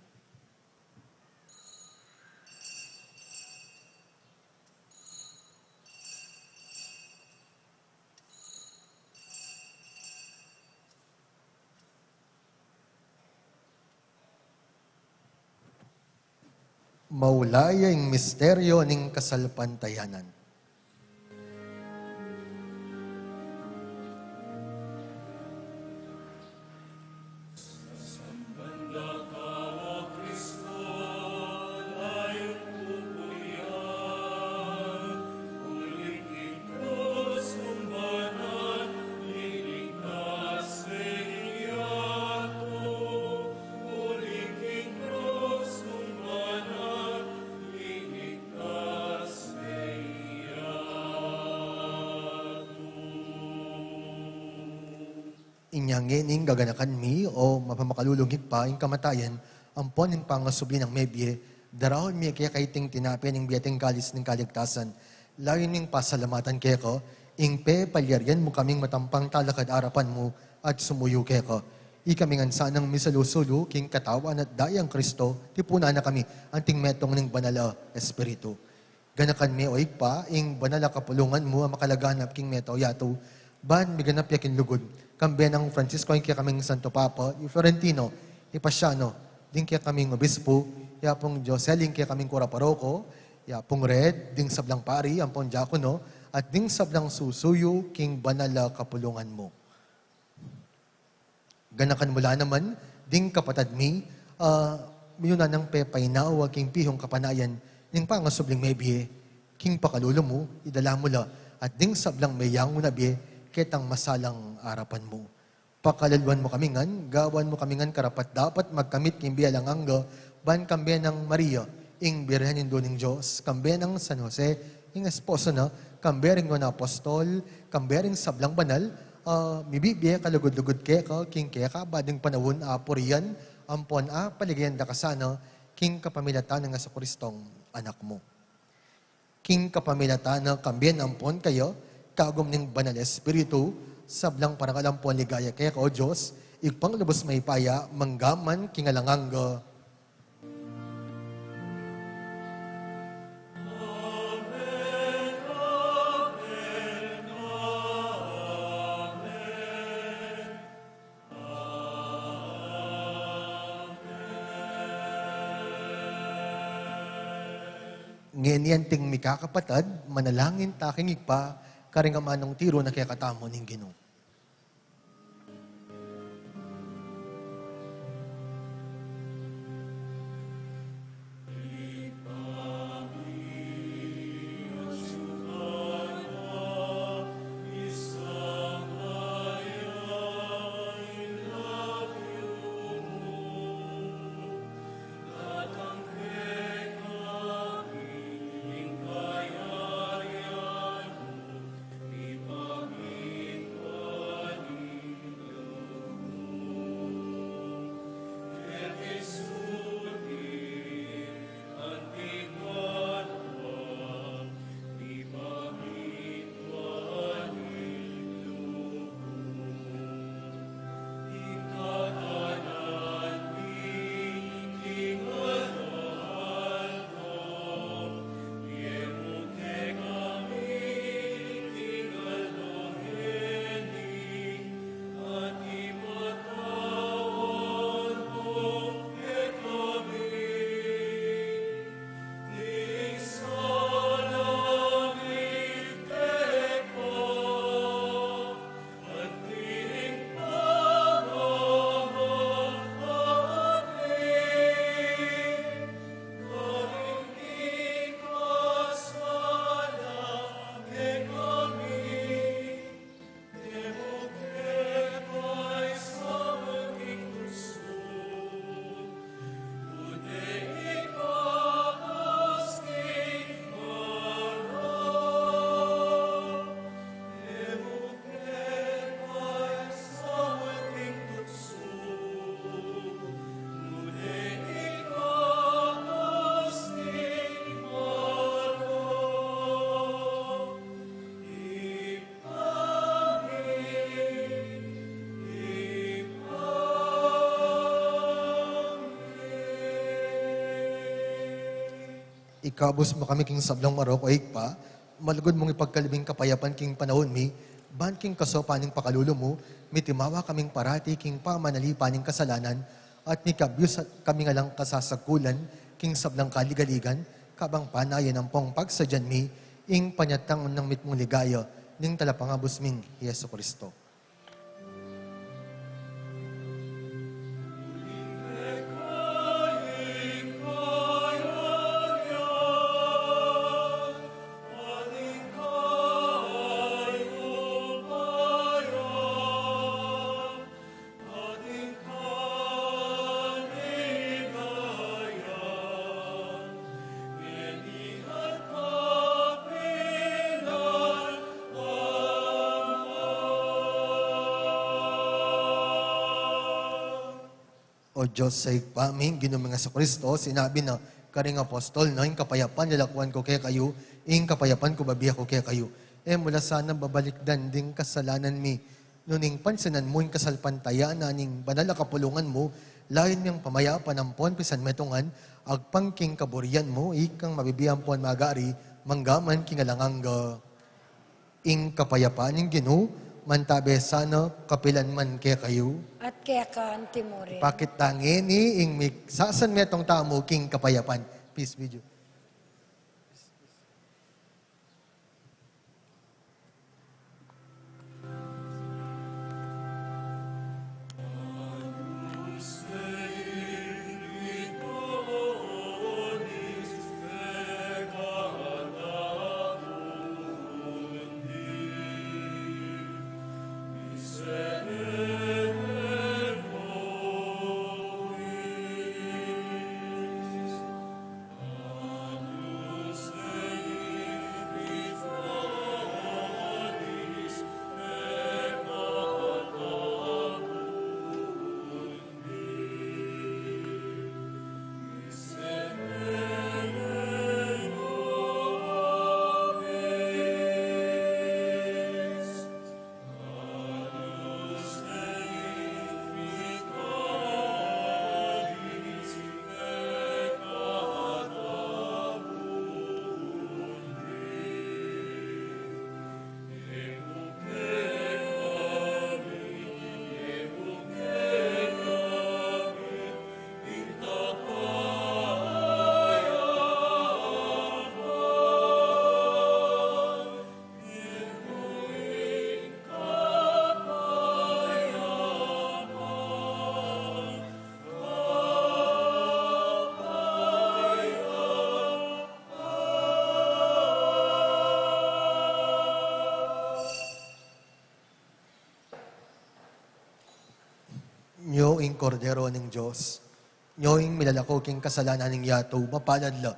Maula ya ing misteryo ning kasalpantayanan. Inya ngening gaganakan mi, o mapamakalulung Ibpa, ing kamatayan ampon ing pangasubli nang mebie, daraun mi keka iting tinape ning bie at ing kalis ning kaligtasan. Layun ming pasalamatan keka ing pepalyarian mu kaming matampang talakad arapan mu at sumuyu keka. Ikami ngan sanang misalu-sulu king katawan at dayang Kristo, tipunan na kami anting metung ning Banal a Espiritu. Ganakan me, o Ibpa, ing banal a kapulungan mu a makalaganap king mabilug a yatu, ban miganap ya king lugud, kambe nang Francisco ing kekaming Santo Papa, i Florentino, i Pasiano, ding kekaming obispo, i Apung Jocelyn ing kekaming kura paroko, i Apung Red, ding sablang pari, ampon diakono, at ding sablang susuyu king banal a kapulungan mu. Ganakan mu la naman ding kapatad mi, ah, minuna nang pepainawa king pihung kapanayan ning pangasubling mebie, king pakalulu mu, idala mu la, at ding sablang meyangu na bie, ketang masalang arapan mu. Pakalaluan mu kami ngan, gawan mu kami ngan karapat-dapat magkamit king bie alang angga, ban kambe nang Maria, ing Birhen Indu ning Dios, kambe nang San Jose, ing esposo na, kambe ring nuan a apostol, kambe ring sablang banal, a mibibie kalugud-lugud keka, king kekaba ding panaun a purian, ampon a paligayan da ka sana, king kapamilatan nang Jesucristong Anak mu. King kapamilatan na, kambe na ampon kaya, kagum ning Banal a Espiritu, sablang parangal ampon ligaya keka, o Dios, Ibpang lubus mayupaya, mangga man king alang angga. Ngeni anting mikakapatad, manalangin ta king Ibpa, karing amanung tiru na kekatamu ning Ginu. Ikabus mu kami king sablang marok, o Ibpa, malugud mung ipagkalub ing kapayapan king panaun mi, ban king kasaupan ning pakalulu mu, mitimawa kaming parati king pamanalipan ning kasalanan, at mikabus kaming alang kasasagkulan king sablang kaligaligan, kabang panayan ampong pagsadyan mi ing panyatang nang mitmung ligaya ning Talapangabus ming Jesucristo. O Dios a Ibpa mi, ing Ginu ming Jesucristo, sinabi na karing apostol na, "Ing kapayapan lalakuan ku kekayu, ing kapayapan ku bibie ku kekayu." E mu la sana babalikdan ding kasalanan mi. Nune ing pansinan mu ing kasalpantayanan ning banal a kapulungan mu, layun mi yang pamayapan ampon pisanmetungan, agpang king kaburian mu, ikang mabibie ampon mag-ari, mangga man king alang angga. Ing kapayapan ning Ginu, mantabe sana kapilan man kekayu. At keka antimurin. Ipakit ta ngeni ing misasanmetung tamu king kapayapan. Peace be with you. Nyo ing Kordero ning Dios, nyo ing milalako king kasalanan ning yatu, mapalad la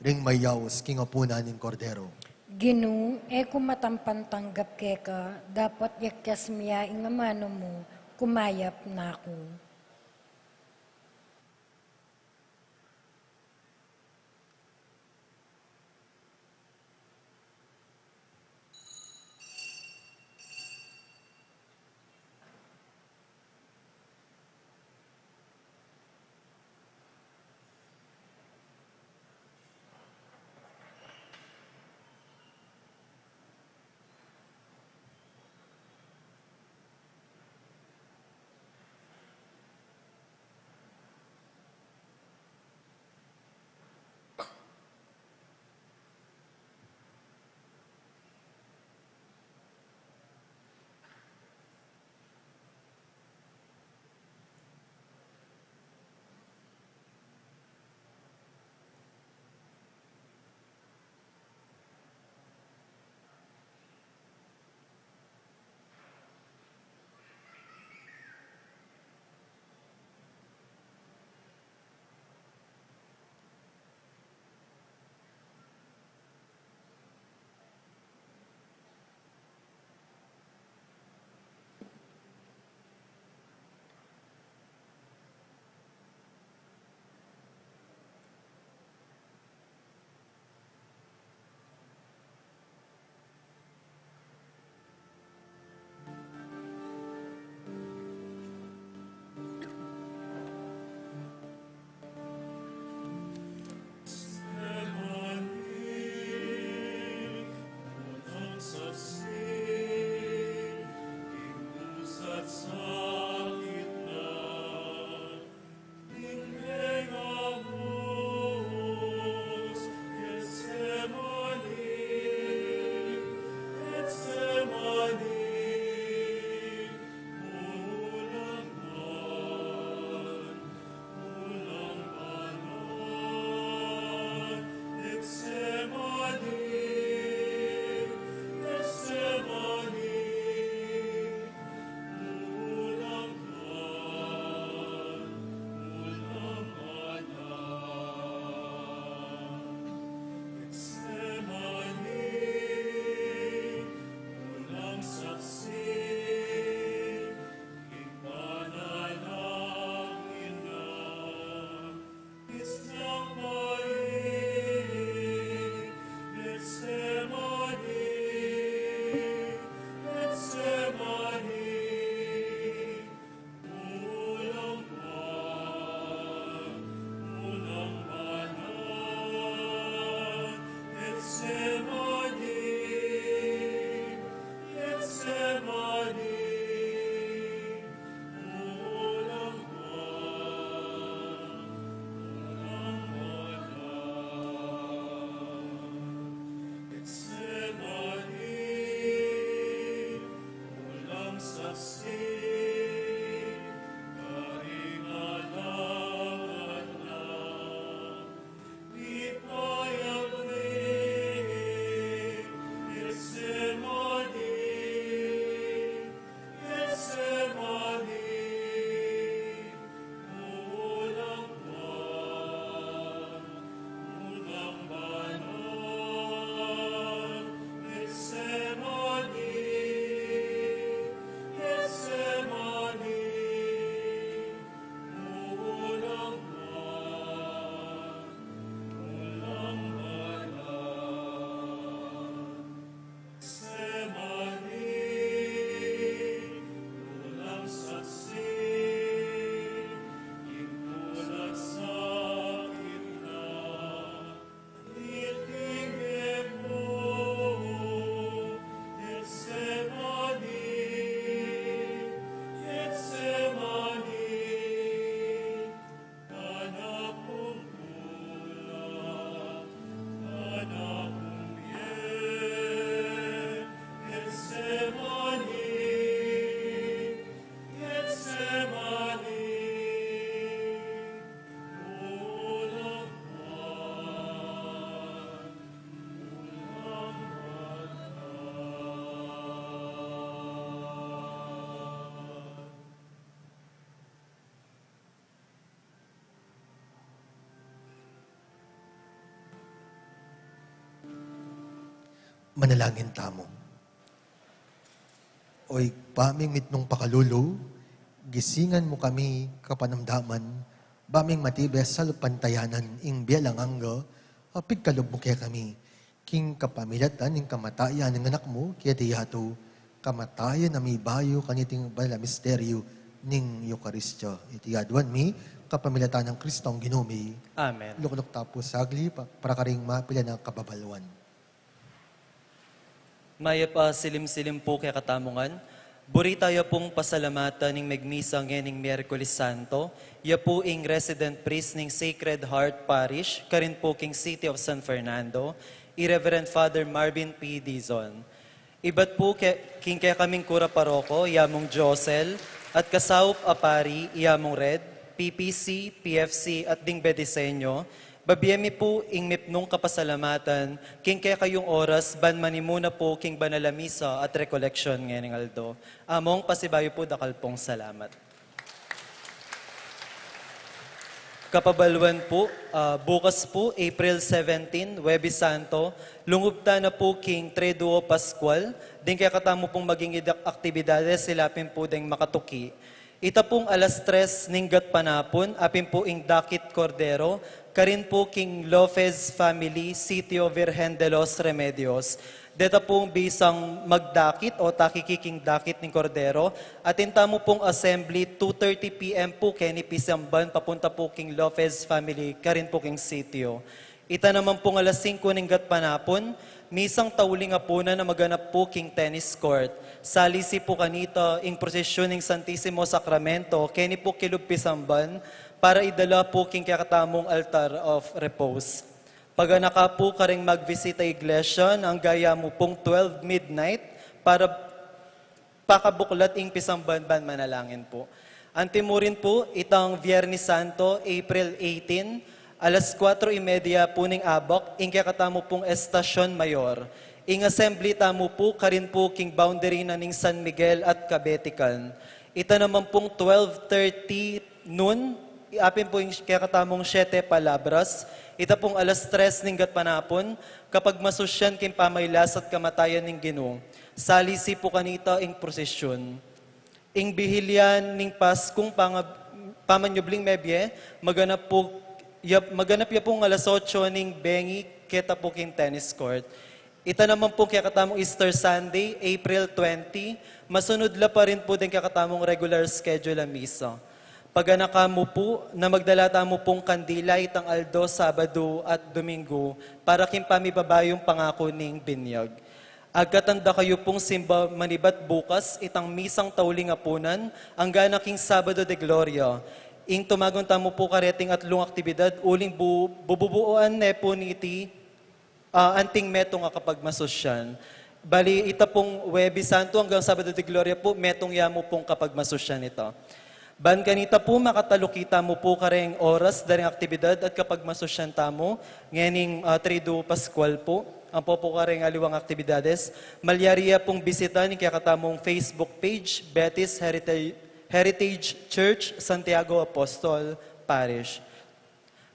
ring mayaus king apunan ning Kordero. Ginu, e ku matampan tanggap keka, dapot yakyas mi ya ing amanu mu, kumayap na ku. Manalangin tamu. O Ibpa ming mitmung pakalulu, gisingan mu kami kapanamdaman, ba ming matibe salpantayanan ing bie alang angga, a pigkalub mu kekami. King kapamilatan ning kamatayan ning Anak mu, keti yatu, kamatayan a mibayu kaniting banal a misteryu ning Eukaristia. Iti aduan mi, kapamilatan nang Kristong Ginu mi. Amen. Lukluk ta pu saglit, pa-, para karing mapilan a kababaluan. Mayap a silim-silim pu kekatamu ngan. Buri taya pung pasalamatan ing megmisa ngening Miyerkules Santo, ya pu ing resident priest ning Sacred Heart Parish, karin pu king City of San Fernando, i Reverend Father Marvin P. Dizon. Ibat pu ke-, king kekaming kura paroko, ya mung Josel, at kasaup a pari, ya mung Red, P P C, P F C, at ding Bedisenyo, babie mi pu ing mipnung kapasalamatan, king kekayung oras, ban manimuna pu king banal a misa at rekoleksyon ngening aldo. Among pasibayu pu, dakal pung salamat. Kapabaluan pu, ah, bukas pu, April seventeen, Huwebes Santo, lungub ta na pu king Triduo Pascual, ding kekatamu pung maging idak aktibidades, silapin pu deng makatuki. Ita pung alas tres ning gatpanapun, apin pu ing dakit kordero, karin pu king Lopez family, Sitio Virgen de los Remedios. Deta pung bisang magdakit o takiki king dakit ning kordero, atin tamu pung assembly two thirty P M pu keni pisamban papunta pu king Lopez family karin pu king sitio. Ita naman pung alas singko ning gatpanapun, misang tauling apunan a maganap pu king tennis court. Salisi pu kanita ing prosesyun ning Santisimo Sakramento keni pu kilub pisamban para idala pu king kekatamung altar of repose. Paganaka pu kareng magbisita iglesia, angga ya mu pung twelve midnight para pakabuklat ing pisamban ban manalangin pu. Antimurin pu, itang Biernes Santo, April eighteen, alas kuatro y media pu ning abak, ing kekatamu pung Estacion Mayor. Ing assembly tamu pu, karin pu king boundary na ning San Miguel at Cabetican. Ita naman pung twelve thirty noon, apin pu ing kekatamung Siete Palabras, ita pung alas tres ning gatpanapun, kapagmasusyan king pamailas at kamatayan ning Ginu. Salisi pu kanita ing prosesyun. Ing bihilya ning Paskung pangab-, pamanyubling mebie, maganap pu ya, maganap ya pung alas otso ning bengi, keta pu king tennis court. Ita naman pung kekatamung Easter Sunday, April twenty, masunud la pa rin pu deng kekatamung regular schedule a misa. Paganaka mu pu na magdala tamu pung kandila itang aldo, Sabado at Domingo para king pamibabayung pangaku ning binyag. Agkatan da kayu pung simba manibat bukas itang misang tauling apunan, angga na king Sabado de Gloria. Ing tumagun tamu pu kareting atlung aktibidad, uling bu-, bububuuan ne pu niti, ah, anting metung a kapagmasusyan. Bali, ita pung Huwebes Santo anggang Sabado de Gloria pu, metung ya mu pung kapagmasusyan ita. Ban kanita pu, makataluki tamu pu kareng oras da ring aktibidad at kapagmasusyan tamu ngening, ah, Triduo Pascual pu. Ampo pu kareng aliwang aktibidades, malyari ya pung bisita ning kekatamung Facebook page, Betis Herita-, Heritage Church, Santiago Apostol Parish.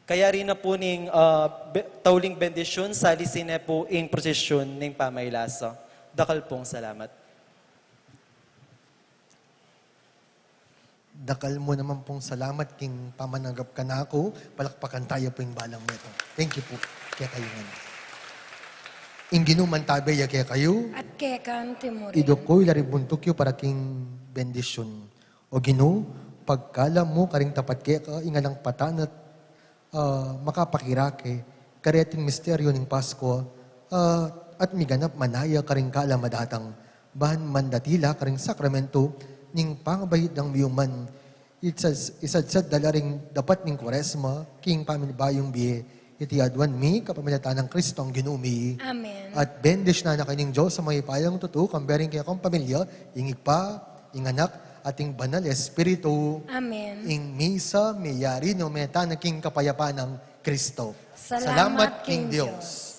Kayari na pu ning, ah, be-, tauling bendisyun, salisi ne pu ing prosesyun ning pamailasa. Dakal pung salamat. Dakal mu naman pung salamat king pamanagap kanaku, palakpakan taya pu ing balang metung. Thank you pu, kekayu ngan. Ing Ginu mantabe ya kekayu. At keka antimurin. Iduk yu, ilari buntuk yu para king bendisyun. O Ginu, pagkalam mu karing tapat keka ing alang patnat, ah, makapakirake kareting misteryu ning Paskua, ah, at miganap manaya karing kalam a datang, ban mandatila karing sakramentu ning pangabait dang miyuman, isadsad da la ring dapat ning Kuaresma king paminibayung bie. Iti aduan mi kapamilatan nang Kristong Ginu mi. Amen. At bendisyunan na kayu ning Dios a mayupayang tutu, kambe ring kekong pamilya, ing Ibpa, ing Anak, at ing Banal Espiritu. Amen. Ing misa miyari no, meta na king kapayapan nang Kristo. Salamat king Dios.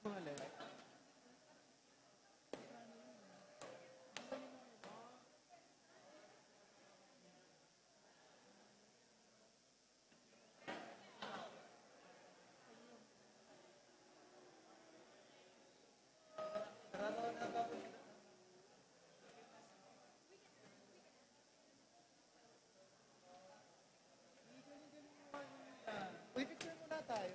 Mahal eh. Uy, picture muna tayo.